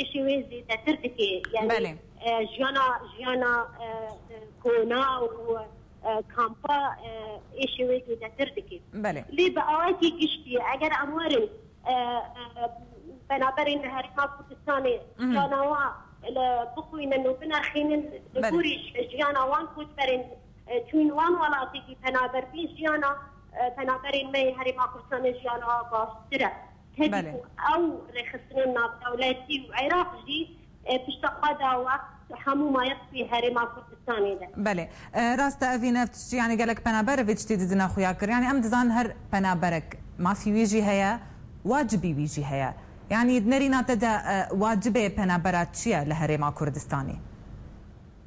êşê wê zêdetir dike. Yanî, Belê. e, jiyana, jiyana, e, e, kona û, e, kampa, e, êşê wê zêdetir dike. Belê. Lê bi awakî giştî, eger em werin, e, e, penaberên li Herêma Kurdistanê Mhm. jiyana wan li bixwînin û binerxînin, li Belê. gorî ji-, jiyana wan koçberên, e, çûyîn wan welatê jî penaber bîn, jiyana, e, penaberên me yê Herêma Kurdistanê jiyana wan baştir e. Tevî Belê. ku ew rêxistinên navdewletî û Iraq jî, e, pişta xwe da we hemû maye di Herêma Kurdistanê de. Belê. E, rast e, evîn ev tiştî, yanî gelek penaber vê tiştî didine xuya kir. Yanî em dizanin her penaberek mafî wî jî heye, wacibî wî jî heye. Yanî di nerîna te de, e, wacibê penabera çi ye li Herêma Kurdistanê?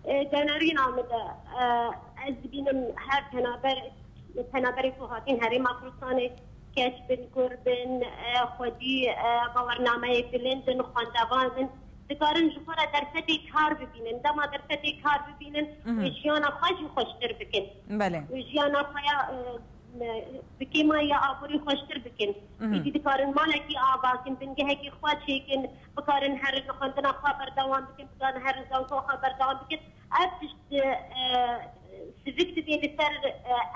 E, di nerîna min de, e, ez dibînim her penaber, penaberê ku hatin Herêma Kurdistanê, keç bin, kur bin, e, xwedî, e, bawernameyê bilind in, xwendevan in, dikarin ji xwe re derfetê kar bibînin. Dema derfetê kar bibînin, Mhm. wê jiyana xwe jî xweştir bikin. Belê. Wê jiyana xwe ya, e, bi kêma ya aborî xweştir bikin. Mhm. Êdî dikarin malekî ava bikin, bingehekî xwe çêkin, bikarin herin xwendina xwe berdewam bikin, bikarin herin zankoya xwe berdewam bikin. Ev tişt, e, sivik dibê li ser, e,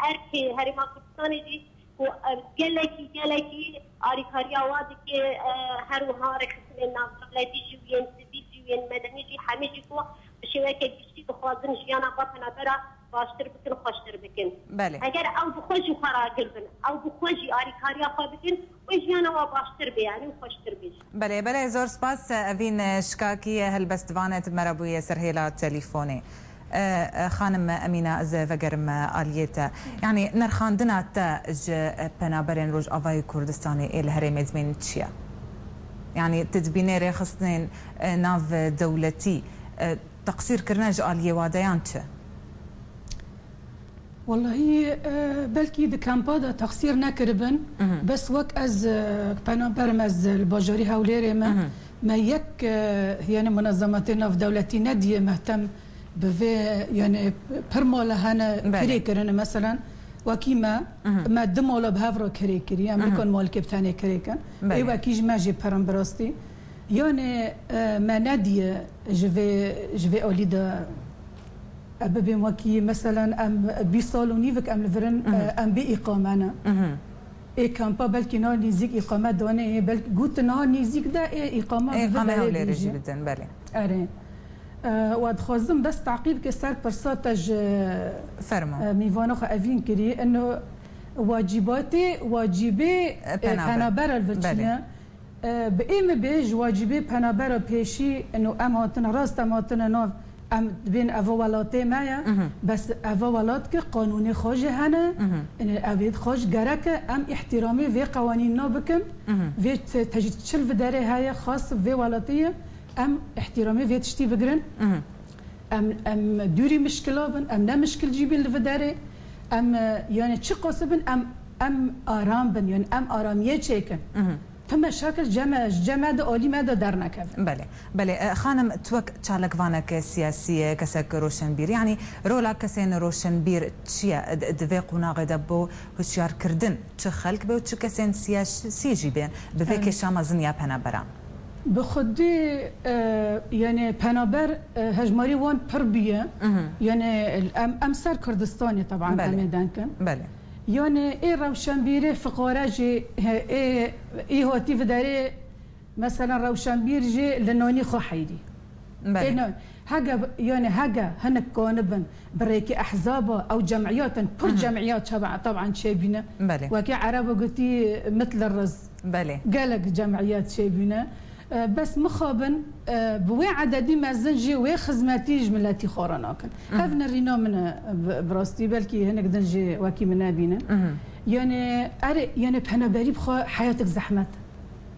erkê Herêma Kurdistanê jî ku, e, gelekî, gelekî alîkariya wa dike, e, her wiha rêxistinên navdewletî jî û yên sivîl jî û yên medenî jî hemî jî ku bi şêweke giştî dixwazin jiyana xwe penabera baştir bikin, xweştir bikin. Belê. Eger ew bi xwe jî xwe ragir bin, ew bi xwe jî alîkariya xwe bikin, wê jiyana wa baştir bê, yanî xweştir bê jî. Belê, belê, zor spas. Evîn Şikakî, helbestvan e, tu me re bûye ser hêla telîfonê. E, e, xanim Emîne, ez vegerim, e, aliyê te. Yanî nirxandina te ji, e, penaberên Rojavayê Kurdistanê ê li herêmê dimên çi ye? Yanî tu dibînê rêxistinên, e, nav dewletî, e, Teqsîr kirine ji aliyê wadeyan çi? Wellahî, e, belkî di kampa de teqsîr nekiribin. Mhm. Bes wek ez, e, penaberim, ez li bajarî Hewlêrê me. Mhm. Me yek, e, yani munezemetê navdewletî nediye mehtem bi vê, yani pir mala hene Belê. kirê kirine, meselen wekî me, Mhm. me du mala bi hev re kirê kiriye, em Mhm. nikan malkê bi tenê kirê kin. Belê. Ê wekî ji me jî pir in bi rastî. Yani, e, me nediye ji vê, ji vê alî de, e, bibên wekî, meselen, em bîst sal û nîvik em li vir in, Mhm. e, em bê îqame ne. Mhm. Ê kampa belkî niha nêzîk îqame danê, belkî gotin niha nêzîk de ê îqame Ê bi vê îqame berê Hewlêrê bî jî jî. bidin, belê. Erê. E, we dixwazim bes teqîb ke ser pirsa te ji, Fermo. e, mîvana xwe Evîn kirî. Ino wacîbatê, wacîbê, E, e, penaber. penabera li vir Belê. çi ne? E, bi ê me bê ji wacîbê penabera pêşî, ino em hatine, rast em hatine nav, em dibên eva welatê me ye. Mhm. Bes eva welat ki qanûnê xwe jî hene, Mhm. ino ev ê xwe jî gerek e, em îhtîramê vê qewanîna bikin, Mhm. vê te-, tecrîd çil vi derê heye, xas vê welatê ye, em îhtîramê vê tiştî bigirin. Mhm. Em, em dûrî mişkila bin, em ne mişkilcî bin li vi derê. Em, e, yani çiqas bin, em, em aram bin, yani em aramiyê çêkin. Mhm. Ti meşakil cem e, ji cem e de, alî me de dernekevin. Belê, belê. E, xanim, tu wek çalakvanek siyasî ye, kesek roşenbîr, yani rola kesên roşenbîr çi ye di, di vê qonaxê de bo hişyarkirdin çi xelk be û çi kesên siyasî jî bên bi vê Em. kêşa mezin ya penaberan? Bi xwedî, e, yani penaber, e, hejmarî wan pir bûye. Mhm. Yani em, em ser Kurdistanê teban Belê. em ê denkin. Belê. Yani ê rewşenbîrê fiqare jî, he, ê, ê hatî viderê, mesela rewşenbîr jî li nanî xwe heyrî. Belê. Ê, ne, hege, yani hege hinek kanibin bi rêkê ehzaba ew cemiyat in, pir cemiyat çaba-, taban çêbîne. Belê. Wekî Ereba gotî mitl riz. Belê. Gelek cemiyat çêbîne. E, bes mixabin, e, bi wê ededî mezin jî wê xizmetî ji miletî xwe re nakin. Ev nerîna min e, bi, bi rastî belkî hinek din jî wekî min nebîne. Yani erê, yani penaberî bi xwe heyatek zehmet e.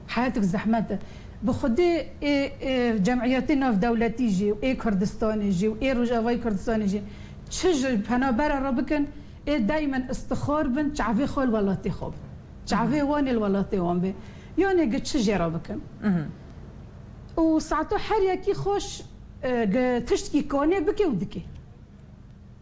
Heyatek zehmet e. Bi xwedê ê, ê cemiyetê navdewletî jî, ê Kurdistanê jî, ê Rojavayê Kurdistanê jî çi ji penabera re bikin, ê daymen istixar bin, çavê xwe li welatê xwe bin. Çavê wan ê li welatê wan bê. Yanê gi çi jê re bikin. Û saeto her yekî xweş, e, gi tiştkî kanê bike û dike.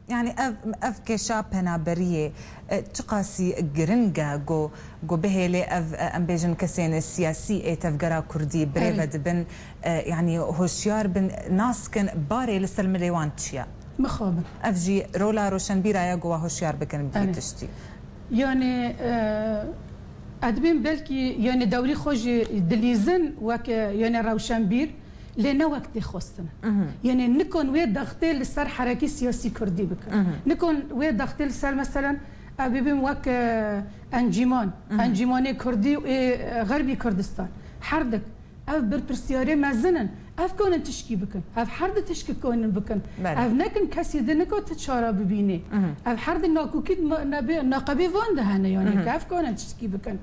Yani ev, ev kêşa penaberiyê, e, çiqasî giring e, go, go bihêlê ev, e, em bêjin kesên siyasî ê tevgera kurdî birêve dibin, e, yani hoşyar bin, nas kin barê li ser milê wan çi ye? Mixabin. Ev jî rola roşenbîra ye, go wa hoşyar bikin bi vî tiştî. Yani, e, ez dibêm belkî, yani dewrî xwe jî dilîzin weke, yani rewşenbîr, lê ne wek tê xwestin. Yani nikon wê dextê li ser herekî siyasî kurdî bikin. Nikon wê dextê li ser, meselen, ev bibim wek, e, encîman, encîmanê kurdî û ê, e, xerbî Kurdistan. Herdik ev berpirsiyarê mezin in. Ev konin tişkî bikin. Ev herdi tişkî konin bikin. Belê. Ev nekin kesî di nika ti çara bibînê. Ev herdi nakokî ma-, nebê, naqebê van de hene, yani, ke ev konin tişkî bikin.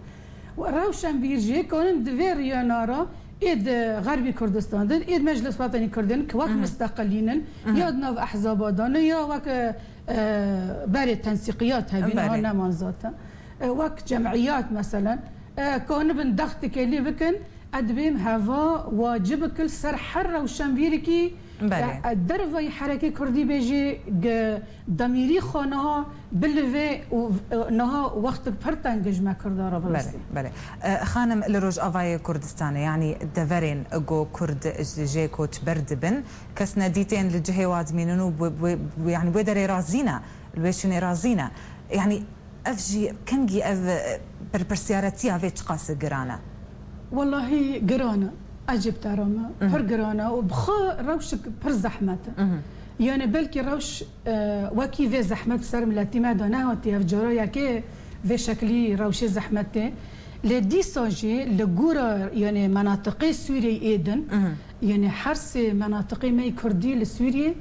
Rewşenbîr jî konin di vê riyana re ê di Xerbî Kurdistan din, ê di Meclis Wetenî Kurdin ki wek misteqilîn in, ya di nav ehzaba de ne, ya wek, e, e, berê tensîqiyat hebî, niha neman zaten. E, wek cemiyat, meselen, e, konibin dextikê lê bikin, ez dibêm heva wacib kil ser her rewşenbîrikî, e, e, dervayî herekê kurdî bê jî, gi demîrî xwe niha bilivê û, e, niha wextik pir teng ji me Kurda re bi rastî. Belê, belê. E, xanim, li Rojavayê Kurdistanê, yanî deverên go Kurd ji jê koçber dibin, kes nedîtên li cihê wa dimînin û bi, bi, bi, yanî wê derê razî ne, li wê şûnê razî ne. Yanî ev jî kengî ev, e, berpirsiyaretiya vê çiqas giran e? Wellahî giran e. Ecêb tera me. Pir giran e û bi xwe rewşik pir zehmet e. Yani belkî rewş, e, wekî vê zehmet ser miletî me de nehatiye, ev cara yekê vê şeklî rewşê zehmet tê. Lê dîsa jî li gora, yani, menatiqê Sûriyeyê ê din, yani her sê menatiqê me yê Kurdî li Sûriyê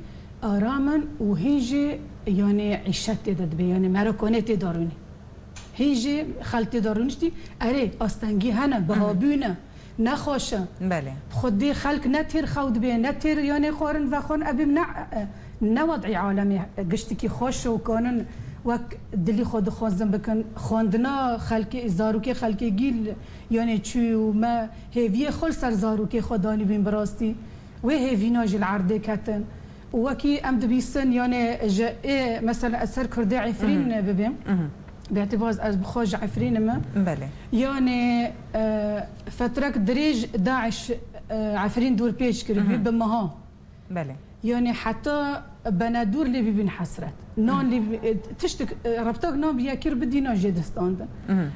aram in û hîn jî, yani, îşet tê de dibe, yani, mero konê tê de rûnî. Hîn jî xelk tê de rûniştî, erê, astengî hene, bihabûn e, nexweş e. Belê. Xwedê xelk ne têr xew dibê, ne têr yanê xwarin vexwarin, ebê ne, ne wed'î alemê giştikî xweş û kanin wek dilî xwe dixwazin bikin. Xwendina xelkê, zarokê xelkê gîl, yanê çû û me hêviyê xwe li ser zarokê xwe danîbîn bi rastî. Wê hêvîna jî li erdê ketin. Û wekî em dibîsin, yanê ji ê, mesela, ez ser Kurdê Efrîn bibêm. Bi îtibaz ez bi xwe ji Efrîn im. Belê. Yanê, e, fetrek dirêj DAIŞ, e, Efrîn dûrpêç kiribî bi meha. Belê. Yanê heta benedûr lê bibîn hesret. Nan lê bi-, e, tiştik, e, rebtak nan bi yekir bidîna jê distandin.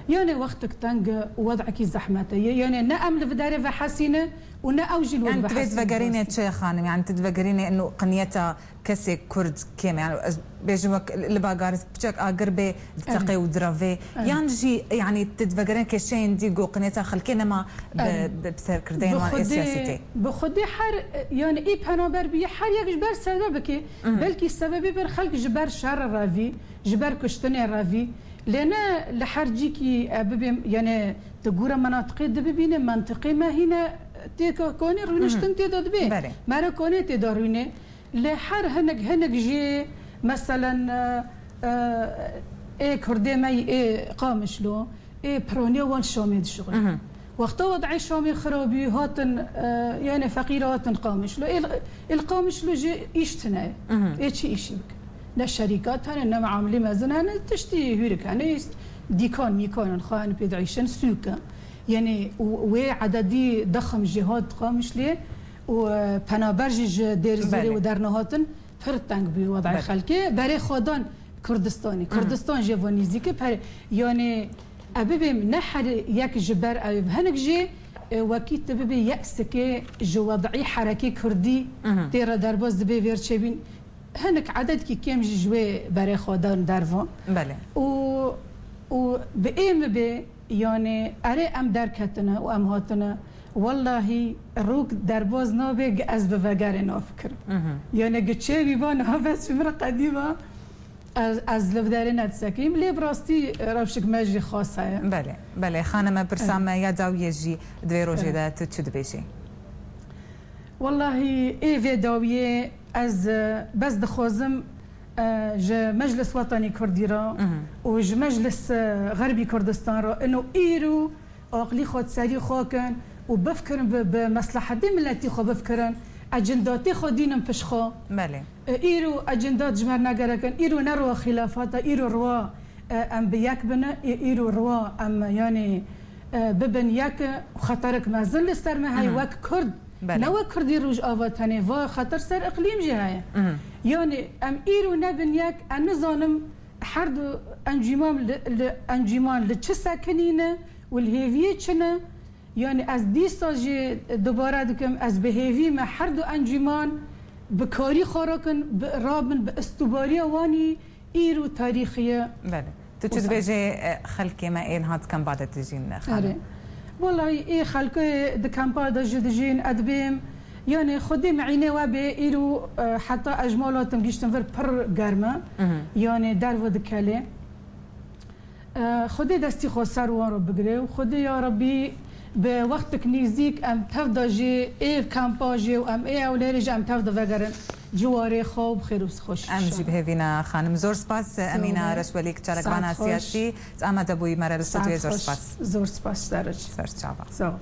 Yanê wextik teng e, wed'ekî zehmet e. Yanê ne em li vê derê vehesîne, û ne ew jî li wir bihesîn. Yani, tu vê divegerînê çi, xanim? Yani, tu divegerînê ino qiniyeta kesê Kurd kêm e? Yani, ez bêjim wek li bagar piçek agir bê, diteqê û diravê. Yan jî, yani, tu divegerînê kêşeyên dî ku qiniyeta xelkê nema bi, bi, bi serkirdeyên wan ê siyasî tê? Bi xwedê her, yani, ê penaber bîye, her yek ji ber sebebekê, belkî sebebê ber xelk ji ber şer re vî, ji ber kuştinê re vî, lê ne li her cîkî, e, bibêm, yani, di gora menatiqê di bibîne, mentiqê me hîne tê ka-, konê rûniştin tê de dibê. Belê. Mero konê tê de rûnê. Lê her hinek, hinek jî, meselen, e, e, ê Kurdê me yî ê Qamişlo, ê piraniya wan Şamê dişuxulin. Wexta wed'ê Şamê xirabî hatin, e, yani feqîr hatin Qamişlo. Ê, ê li Qamişlo jî îş tine ye. Ê çi îşî bikin? Ne şerîkat hene, ne meamilî mezin hene, tiştî hûrik hene, dîkan mîkan in, xwe hene pê diîşin, sûk e. Yanî û wê ededî dexim jî hat Qamişlê û, e, penaber jî ji Dêrizorê û dernehatin pir teng bû wed'ê xelkê. Berê xwedan Kurdistanê. Kurdistan jê ve nîzîk e. Per-, yanî, e, bibêm ne her yek ji ber ew, hinek jî e, wekî tu bibê yek sikê ji wed'î herekê kurdî Mhm. tê re derbas dibê vêr çêbîn. Hinek ededkî kêm jî ji wê berê xwe dan dervan. Belê. Û, û bi ê mi bê, yanê erê em derketine û em hatine. Wellahî rûk derbaz nabe gi ez bi vegerê nafikirim. Mhm. Yanê gi çêbî ba niha bes ji min re qedî ba. Ez, ez li vî derê nedisekîm. Lê bi rastî rewşik me jî xas heye. Belê, belê. Xanime pirsa Evet. me ya dawiyê jî di vê rojê Evet. de tu çi dibêjî? Wellahî ê vê dawiyê ez, e, bes dixwazim, e, ji Meclis Wetanî Kurdî re Mhm. û ji Meclis, e, Xerbî Kurdistan re ino îro aqlî xwe di serî xwe kin û bifikirin bi, bi meslehetê miletî xwe bifikirin, ecindatê xwe dînin pişt xwe. Belê. E, îro ecindat ji me re negerekin, îro ne riwa xîlafata, îro riwa, e, em bi yek bine, î-, îro riwa em, yanî, e, bibin yek, xeterek mezin li ser me heye Mhm. wek Kurd. Belê. Ne wek Kurdî Rojava tenê, va xeter ser iqlîm jî heye. Mhm. Yanî em îro nebin yek, em nizanim her du encîman li, li encîman li çi sekinî ne û li hêviyê çi ne. Yanî ez dîsa jî dubare dikim, ez bi hêvî me her du encîman bi karî xwe rakin, bi, rabin bi istûbariya wanî îro tarîxî ye. Belê. Tu çi Wisa. dibêjê, e, xelkê me ên hat kempa de dijîn, xanim? Erê. Wellahî ê xelkê di kempa de jî dijîn, ez dibêm, yanî Xwedê miînê we bê, îro, e, heta ez ji mala tim giştim vir pir germ e. Mhm. Yanî derve dikelê. E, Xwedê destî xwe ser wan re bigire û Xwedê ya Rebbî bi wextek nîzîk em tev de jî ê kampa jî û em ê ewlêrê jî em tev de vegerin ciwarê xwe û bi xêr û bi xweşî. Em jî bi hêvî ne xanim. Zor spas, Emîna Reşwelîk, çalakvana siyasî, tu amade bûyî me re li stûdyoyê. Zor spas. Zor spas, Serec. Ser çava. Sağ ol.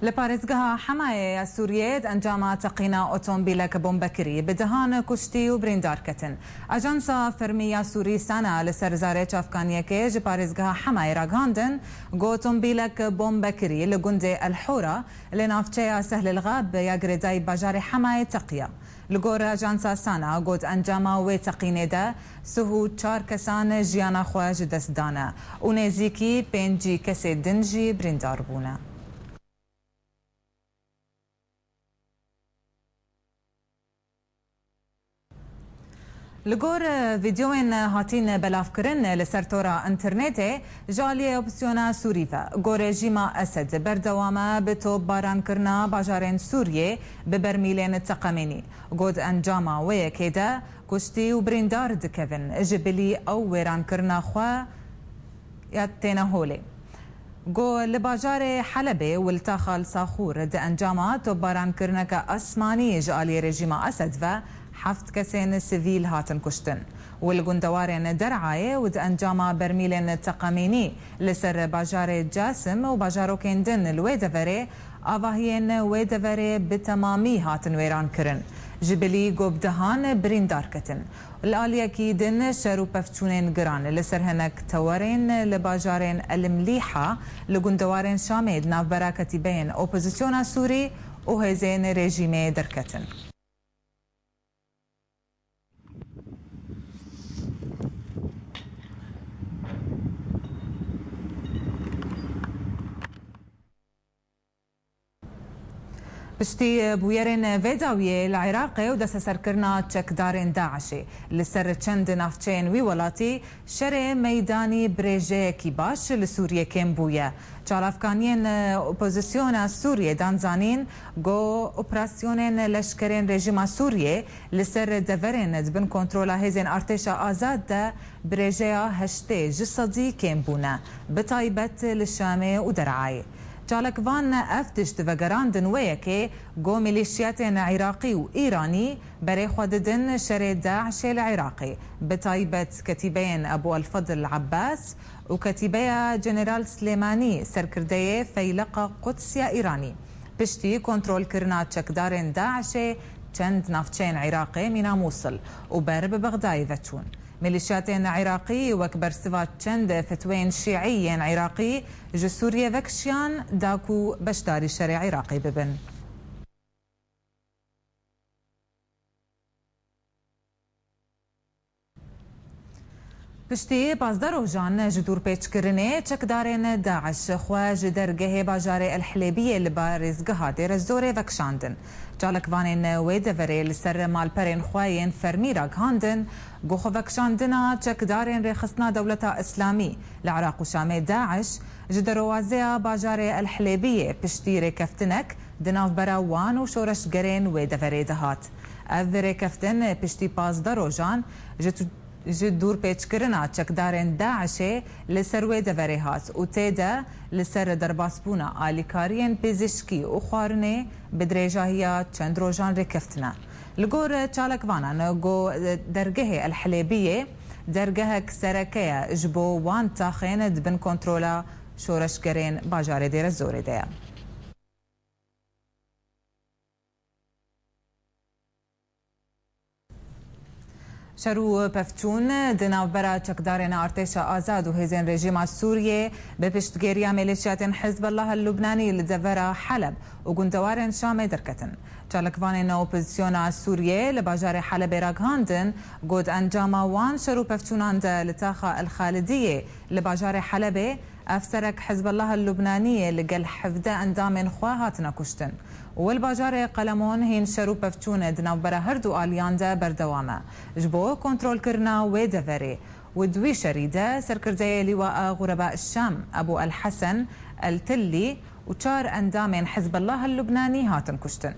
Li parêzgeha Hemayê ya Sûriyê di encama teqîna otomobîlek bombekirî bi dehan kuştî û birîndar ketin. Ajansa fermî ya Sûrî SANA li ser zarê çavkaniyekê ji parêzgeha Hemayê ragihandin ku otomobîlek bombekirî li gundê El Hora li navçeya Sehlil Gab ya girêdayî bajarê Hemayê teqiya. Li gor ajansa SANA, got encama wê teqînê de sih û çar kesan jiyana xwe ji dest dane û nêzîkî pêncî kesê din jî birîndar bûne. Li gor, e, vîdeoyên hatîn belavkirin li ser tora înternetê ji aliyê opozîsyona Sûrî ve, ku rejîma Esed berdewam e bi topbarankirina bajarên Sûriyê bi bermîlên teqemînî. Got encama wê yekê de kuştî û birîndar dikevin, ji bilî ew wêrankirina xwe ya têne holê. Got, li bajarê Helebê û li taxa Saxûr di encama topbarankirineke asmanî ji aliyê rejîma Esed ve heft kesên sivîl hatin kuştin. Û li gundewarên Der'ayê û di encama bermîlên teqemînî li ser bajarê Casim û bajarokên din li wê deverê, avahiyên wê deverê bi temamî hatin wêran kirin. Ji bilî got bi dehan birîndar ketin. Li aliyekî din şer û pevçûnên giran li ser hinek tewerên li bajarên El Milîha li gundewarên Şamê di navbera ketîbeyên opozîsyona Sûrî û hêzên rejîmê derketin. Piştî bûyerên vê dawiyê li Iraqê û desteserkirina çekdarên DAIŞê li ser çend navçeyên wî welatî, şerê meydanî bi rêjeyekî baş li Sûriyê kêm bûye. Çalavkaniyên opozîsyona Sûriyê dan zanîn, ku operasyonên leşkerên rejîma Sûriyê li ser deverên di bin kontrola hêzên artêşa azad de bi rêjeya heştê ji sedî kêm bûne, bi taybet li Şamê û Derayê. Çalakvan ev tişt vegerandin wê yekê, ku milîşiyatên Iraqî û Îranî berê xwe didin şerê DAIŞê li Iraqê, bi taybet ketîbeyên Ebû El Fedl Ebbas û ketîbeya General Silêmanî, serkirdeyê Feyleqa Quds ya Îranî. Piştî kontrolkirina çekdarên DAIŞê çend navçeyên Iraqê mîna Mûsil û ber bi Bexdayê veçûn. Milîşyatên Iraqî wek bersiva çend fetweyên şîî yên Iraqî ji Sûriyê vekişiyan da ku beşdarî şerê Iraqê bibin. Piştî pazdeh rojan ji dûrpêçkirinê, çekdarên DAIŞ xwe ji dergehê bajarê El Hilêbiyê li parêzgeha Dêrezorê vekişandin. Çalakvanên wê deverê li ser malperên xwe yên fermî ragihandin ku xwevekişandina çekdarên Rêxistina Dewleta Îslamî li Iraq û Şamê, DAIŞ, ji derowazeya bajarê El Hilêbiyê piştî rêkeftinek di navbera wan û şoreşgerên wê deverê de hat. Ev rêkeftin piştî pazdeh rojan ji tu-, ji dûrpêçkirina çekdarên DAIŞê li ser wê deverê hat û tê de li ser derbasbûna alîkariyên pizîşkî û xwarinê bi dirêjahiya çend rojan rêkeftine. Li gor çalakvanan, ku dergehê El Hilêbiyê dergehek sereke ye ji bo wan taxên di bin kontrola şoreşgerên bajarê Dêrezorê de ye. Şer û pevçûn di navbera çekdarên Artêşa Azad û hêzên rejîma Sûriyê bi piştgiriya milîşyatên Hizbullah el Lubnanî li devera Heleb û gundewarên Şamê derketin. Çalakvanên opozisyona Sûriyê li bajarê Helebê ragihandin, got encama wan şer û pevçûnan de li taxa El Xalidiyê li bajarê Helebê, efserek Hizbullah el Lubnaniyê li gel hevdeh endamên xwe hatine kuştin û li bajarê Qelemon hîn şer û pevçûn di navbera her du aliyan de berdewam e ji bo kontrolkirina wê deverê û di wî şerî de serkirdeyê Lîwaa Xureba Şam Ebû El Hesen El Tillî û çar endamên Hizbullah el Lubnanî hatin kuştin.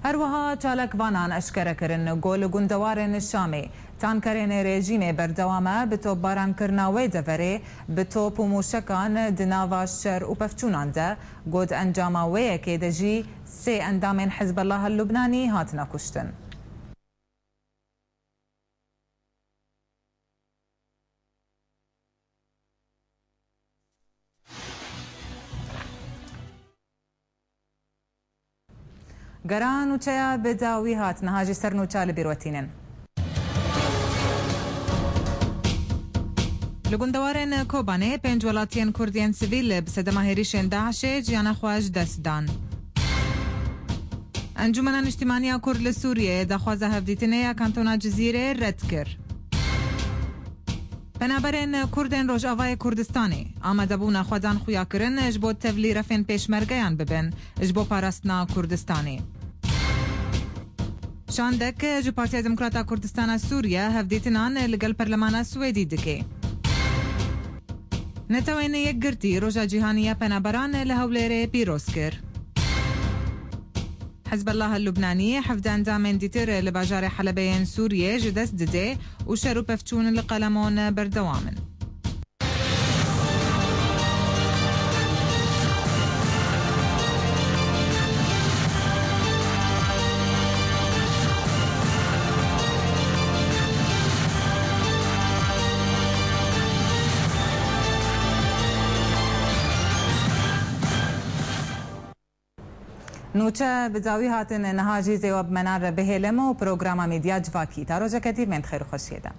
Her wiha çalakvanan eşkere kirin ku li gundewarên Şamê tankerên rejîmê berdewam e bi topbarankirina wê deverê bi top û mûşekan di nava şer û pevçûnan de, got encama wê yekê de jî sê endamên Hizbullah el Lubnanî hatine kuştin. Gera nûçeya bi dawî hat, niha jî ser nûça li bîr wetînin. Li gundewarên Kobanê pênc welatiyên Kurd yên sivîl bi sedema hêrişên DAIŞê ciyana xwe ji dest dan. Encûmena Niştîmaniya Kurd li Sûriyeyê daxwaza hevdîtinê ya Kantona Cizîrê red kir. Penaberên Kurdên Rojavayê Kurdistanê amadebûna xwe dan xuyakirin ji bo tevlî refên pêşmergeyan bibin ji bo parastina Kurdistanê. Şandek ji Partiya Demokrata Kurdistana Sûriye hevdîtinan li gel Perlemana Swêdî dike. Netewên Yekgirtî Roja Cîhanî ya Penaberan li Hewlêrê pîroz kir. Hizbullah el Lubnanî hevdeh endamên dîtir li bajarê Helebê yên Sûriyê ji dest dide û şer û pevçûn li Qelemon berdewam in. Nûçe bi dawî hatin, niha jî zêwa bi menan re bihêlim û programa Medya Civakî. Ta rojeke dîr bên di xêr û xweşiyê de.